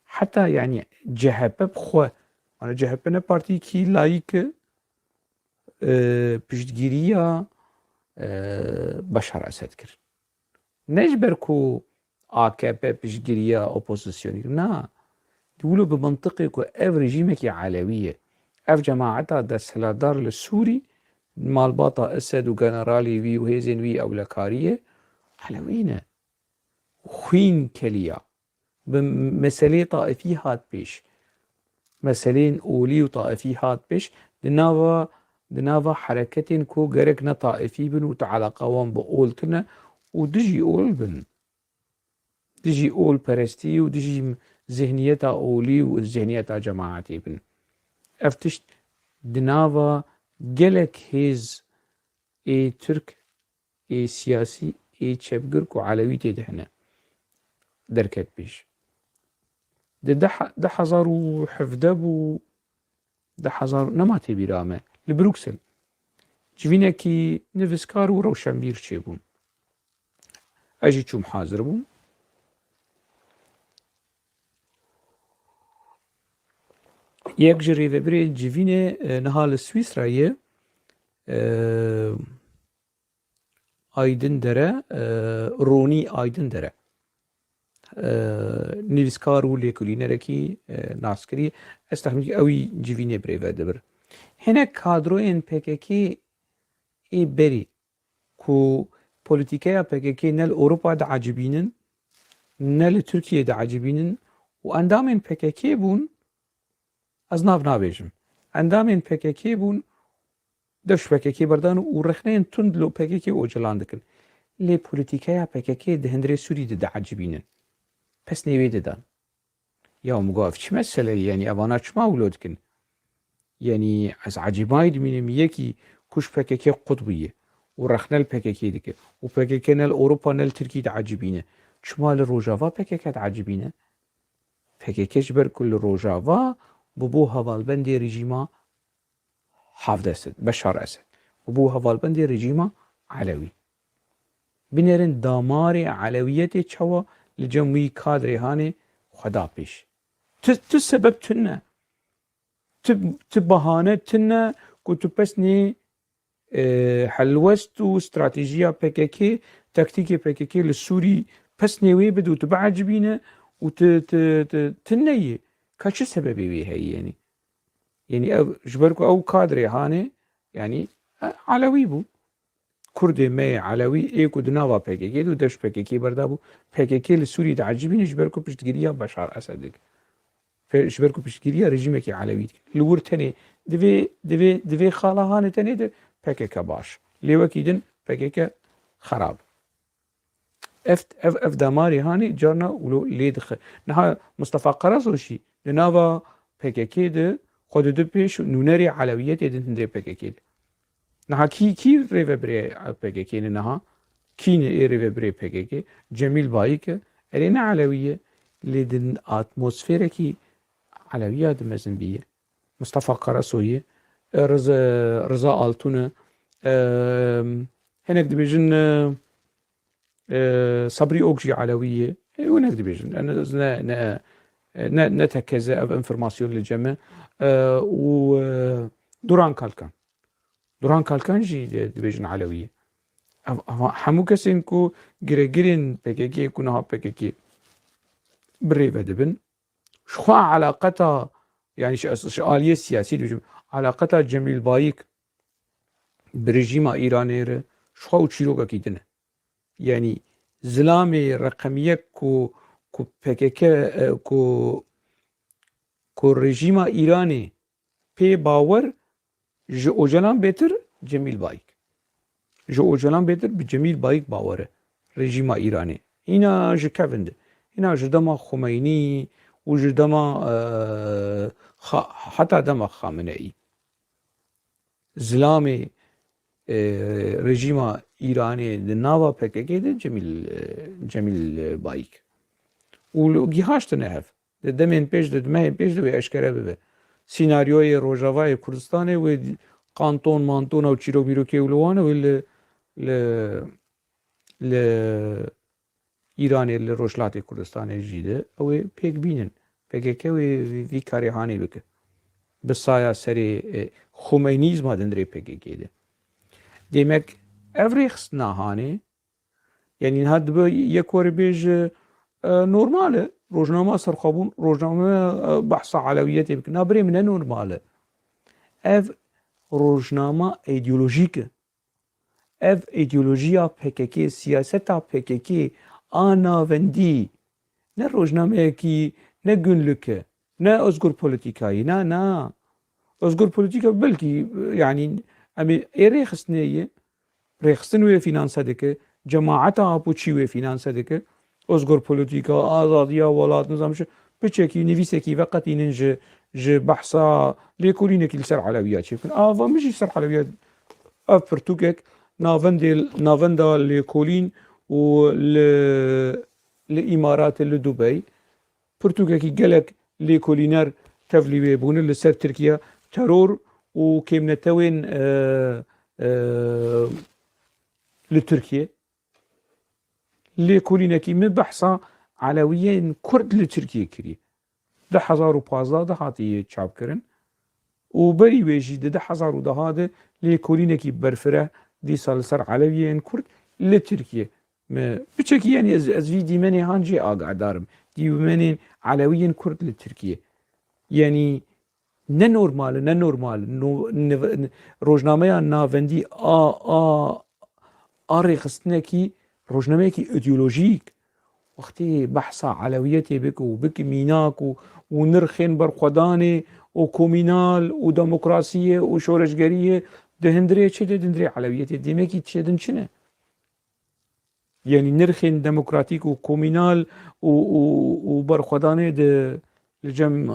Heta, yanî, C H P bi xwe, yani C H P ne partiyekî layîk e, e, piştgiriya, e, Beşar Esed kir. Ne ji ber ku A K P piştgiriya opozisyonê kir, na. Di wilo bi mintiqê ku ev rejîmekî elewî ye. Ev cemaeta desthilatdar li Sûrî, malbata Esed û generalê wî û hêzên wî ewlekariyê elewî ne. Xwîn keliya. Bi meseleyê taifî hat pêş. Meseleyên olî û taifî hat pêş. Di nava, di nava hereketên ku gerek ne taifî bin û tu eleqa wan bi ol tune û dijî ol bin. Dijî olperestî û dijî zihniyeta olî û zihniyeta cemaetê bin. Ev tişt di nava gelek hêz ê Tirk, ê siyasî, ê çepgirk û elewî tê de hene derket pêş. Di deh, du hezar û hevdeh bû, du hezar, nema tê bîra me, li Bruksel civînekî nivîskar û rewşenbîr çêbûn. Ez jî çûm hazir bûm. Yek ji rêvebirên civînê, e, niha li Swîsra ye, e, Aydin Dere, e, Ronî Aydin Dere. E, nivîskar û lêkolînerekî, e, naskirî. Ez texmîn dikim ewî civînê bi rê ve dibir. Hinek kadroyên P K K ê berî ku polîtîkeya P K K ne li Ewropa diecibînin, ne li Tirkiyê diecibînin û endamên P K K bûn, ez nav nabêjim. Endamên P K K bûn, dev ji P K K berdan û rexneyên tund li P K K Ocalan dikin. Lê polîtîkeya P K K di hundirê Sûrî de diecibînin. Pesnê wê didan. Ya min got, ev çi mesele ye? Yanî evana çima wilo dikin? Yanî ez ecêbayî dimînim, yekî ku ji P K K qut bûye û rexne li P K K dike û P K K ne li Ewropa ne li Tirkî diecibîne. Çima li Rojava P K K diecibîne? P K K ji ber ku li Rojava bûbû hevalbendê rejîma Hafid Esed, Beşar Esed, bûbû hevalbendê rejîma Elewî. Binêrin damarê elewiyetê çawa li cem wî kadrê hanê xwe da pêş. Tu, tu sebeb tune. Tu, tu bahane tune ku tu pesnê, e, helwest û stratejiya P K K, taktîkê P K K li Sûrî pesnê wê bide û tu biecibîne û tu, tu, tu, tu neyê. Ka çi sebebê wê heye yanî? Yanî ev, ji ber ku ew kadrê hanê, yanî, e, elewî bû. Kurdê me yê elewî ê ku di nava P K K de û dev ji P K K berda bû. P K K li Sûrî diecibîne ji ber ku piştgiriya Beşar Esed dike. Pe-, ji ber ku piştgiriya rejîmekî elewî dike. Li wir tenê divê, divê, divê xala hanê tenê de P K K baş. Lê wekî din P K K xerab. Ev, ev, ev damarê hanê carna wilo lê dixe. Niha Mustafa Karasoşî di nava P K K de xwe dide pêş nûnerê elewiyetê di hundirê P K K de. Niha kî, kî rêvebirê P K K ne niha? Kî ne ê rêvebirê P K K? Cemîl Bayik e. Erê ne elewî ye. Lê di atmosferekî elewiya de mezin bîye. Mustafa Karasoyî, e, Riza, Riza Altun e, e, hinek dibêjin, e, e, Sabrî Ok jî elewî ye. E, hinek dibêjin. E, ne, ne, ne, ne, ne tekeze ev enformasyon li cem e. E, û, e, Duran Kalkan. Duran Kalkan jî, e, dibêjin elewî ye. Ev, ev hemû kesên ku giregirên P K K ku niha P K K bi rê ve dibin. Ji xwe eleqeta, yanî ji, ji aliyê siyasî dibêjim, eleqeta Cemîl Bayik bi rejîma Îranê re ji xwe û çîrokekî din e. Yanî zilamê reqemiyek ku, ku P K K, e, ku, ku rejîma Îranê pê bawer, ji Ocalan bêtir Cemîl Bayik. Ji Ocalan bêtir bi Cemîl Bayik bawer e rejîma Îranê. Hîna ji kevin de. Hîna ji dema Xumeynî û ji dema, e, Xa-, heta dema Xameneî. Zilamê, e, rejîma Îranê di nava P K K de Cemîl, e, Cemîl Bayik. Û li, gihaştine hev. Di demên pêş de, di mehên pêş de wê eşkere bibe. Sînaryoyê Rojavayê Kurdistanê wê kanton, mantona û çîrok mîrokê û li wan e, wê li, li, li Îranê, li Rojhilatê Kurdistanê jî de ew ê pêk bînin. P K K wê vî, vî karê hanê bike. Bi saya serê, e, Xumeynîzma di hundirê P K K de. Demek ev rêxistina hanê, yanî niha dibe yek were bêje, e, normal e. rojnama serxwebûn, rojname, e, behsa elewiyetê bikin. Na birê min, ne normal e. Ev rojnama îdeolojîk e. Ev îdeolojiya P K K, siyaseta P K K a navendî, ne rojnameyekî, ne günlük e, ne özgür polîtîkayî, na, na. Özgür polîtîka belkî, yanî, em ê, ê rêxistinê ye, rêxistin wê fînanse dike, cemaeta apoçî wê fînanse dike, özgür polîtîka, azadiya welat, nizam çi, piçekî, nivîsekî veqetînin ji, ji behsa lêkolînekî li ser elewiya çêbikin. Ava min jî ser elewiya, ev pirtûkek navendê, navenda lêkolîn û li, li Îmaratê, li Dubey, pirtûkekî gelek lêkolîner tevlî wê bûne li ser Tirkiye, teror û kêmnetewên, e, e, li Tirkiye. Lêkolînekî min behsa elewiyên Kurd li Tirkiye kiriye. Du hezar û pazdeh de hatiye çapkirin û berî wê jî di du hezar û deh de lêkolînekî berfireh dîsa li ser elewiyên Kurd li Tirkiye. Me, piçekî, yanî ez, ez vî dîmenê han jê agahdar im. Dîmenên elewiyên Kurd li Tirkiye. Yanî ne normal e, ne normal. No, ne, ne, rojnameya navendî a, a, a rêxistinekî, rojnameyekî îdeolojîk, wextê behsa elewiyetê bike û bike mînak û, û nirxên berxwedanê û komînal û demokrasiyê û şoreşgeriyê, di hundirê çi de, di hundirê elewiyetê, demekî tiştê din çi ne? Yanî nirxên demokratîk û komînal û, û, û berxwedanê di, li cem, e,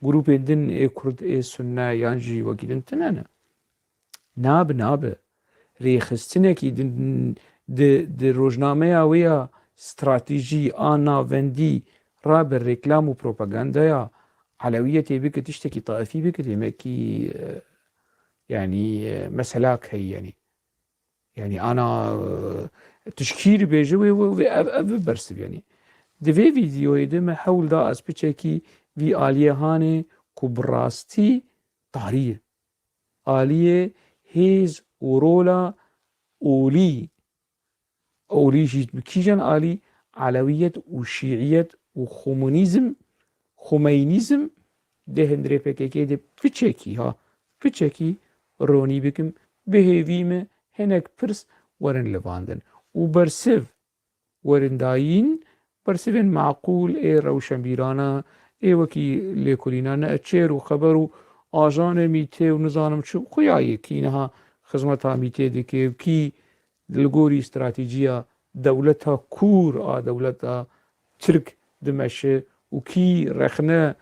grûpên din ê Kurd, ê Sunne yan jî wekî din tune ne. Nabe, nabe. Rêxistinekî di, di, di rojnameya wê ya stratejî a navendî rabe reklam û propagandaya elewiyetê bike, tiştekî taifî bike, demekî, e, yanî, e, meselak heye, yanî. Yanî ana, e, tişkîr bêje wê, wê, wê ev, ev bersiv, yanî. Di vê vîdeoyê de me hewl da ez piçekî vî aliyê hanê ku bi rastî tarî ye. Aliyê hêz û rola olî, olî jî bi kîjan alî? Elewiyet û şîiyet û komunîzm, xomeynîzm di hundirê P K K de piçekî, ha, piçekî ronî bikim, bi hêvî me hinek pirs werin livandin û bersiv werin dayîn, bersivên maqûl ê rewşenbîrana, ê wekî lêkolîna Neçêr û Xeber û ajanê Mîtê û nizanim çi, xuya yê kî niha xizmeta Mîtê dike, kî li gorî stratejiya dewleta kûr a dewleta Tirk dimeşe û kî rexne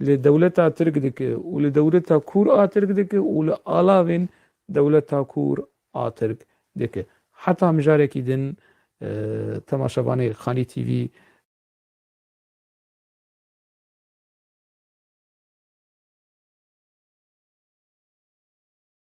li dewleta Tirk dike û li dewleta kûr a Tirk dike û li alavên dewleta kûr a Tirk dike. Heta mijarekî din, e, temaşevanê Xanî T V,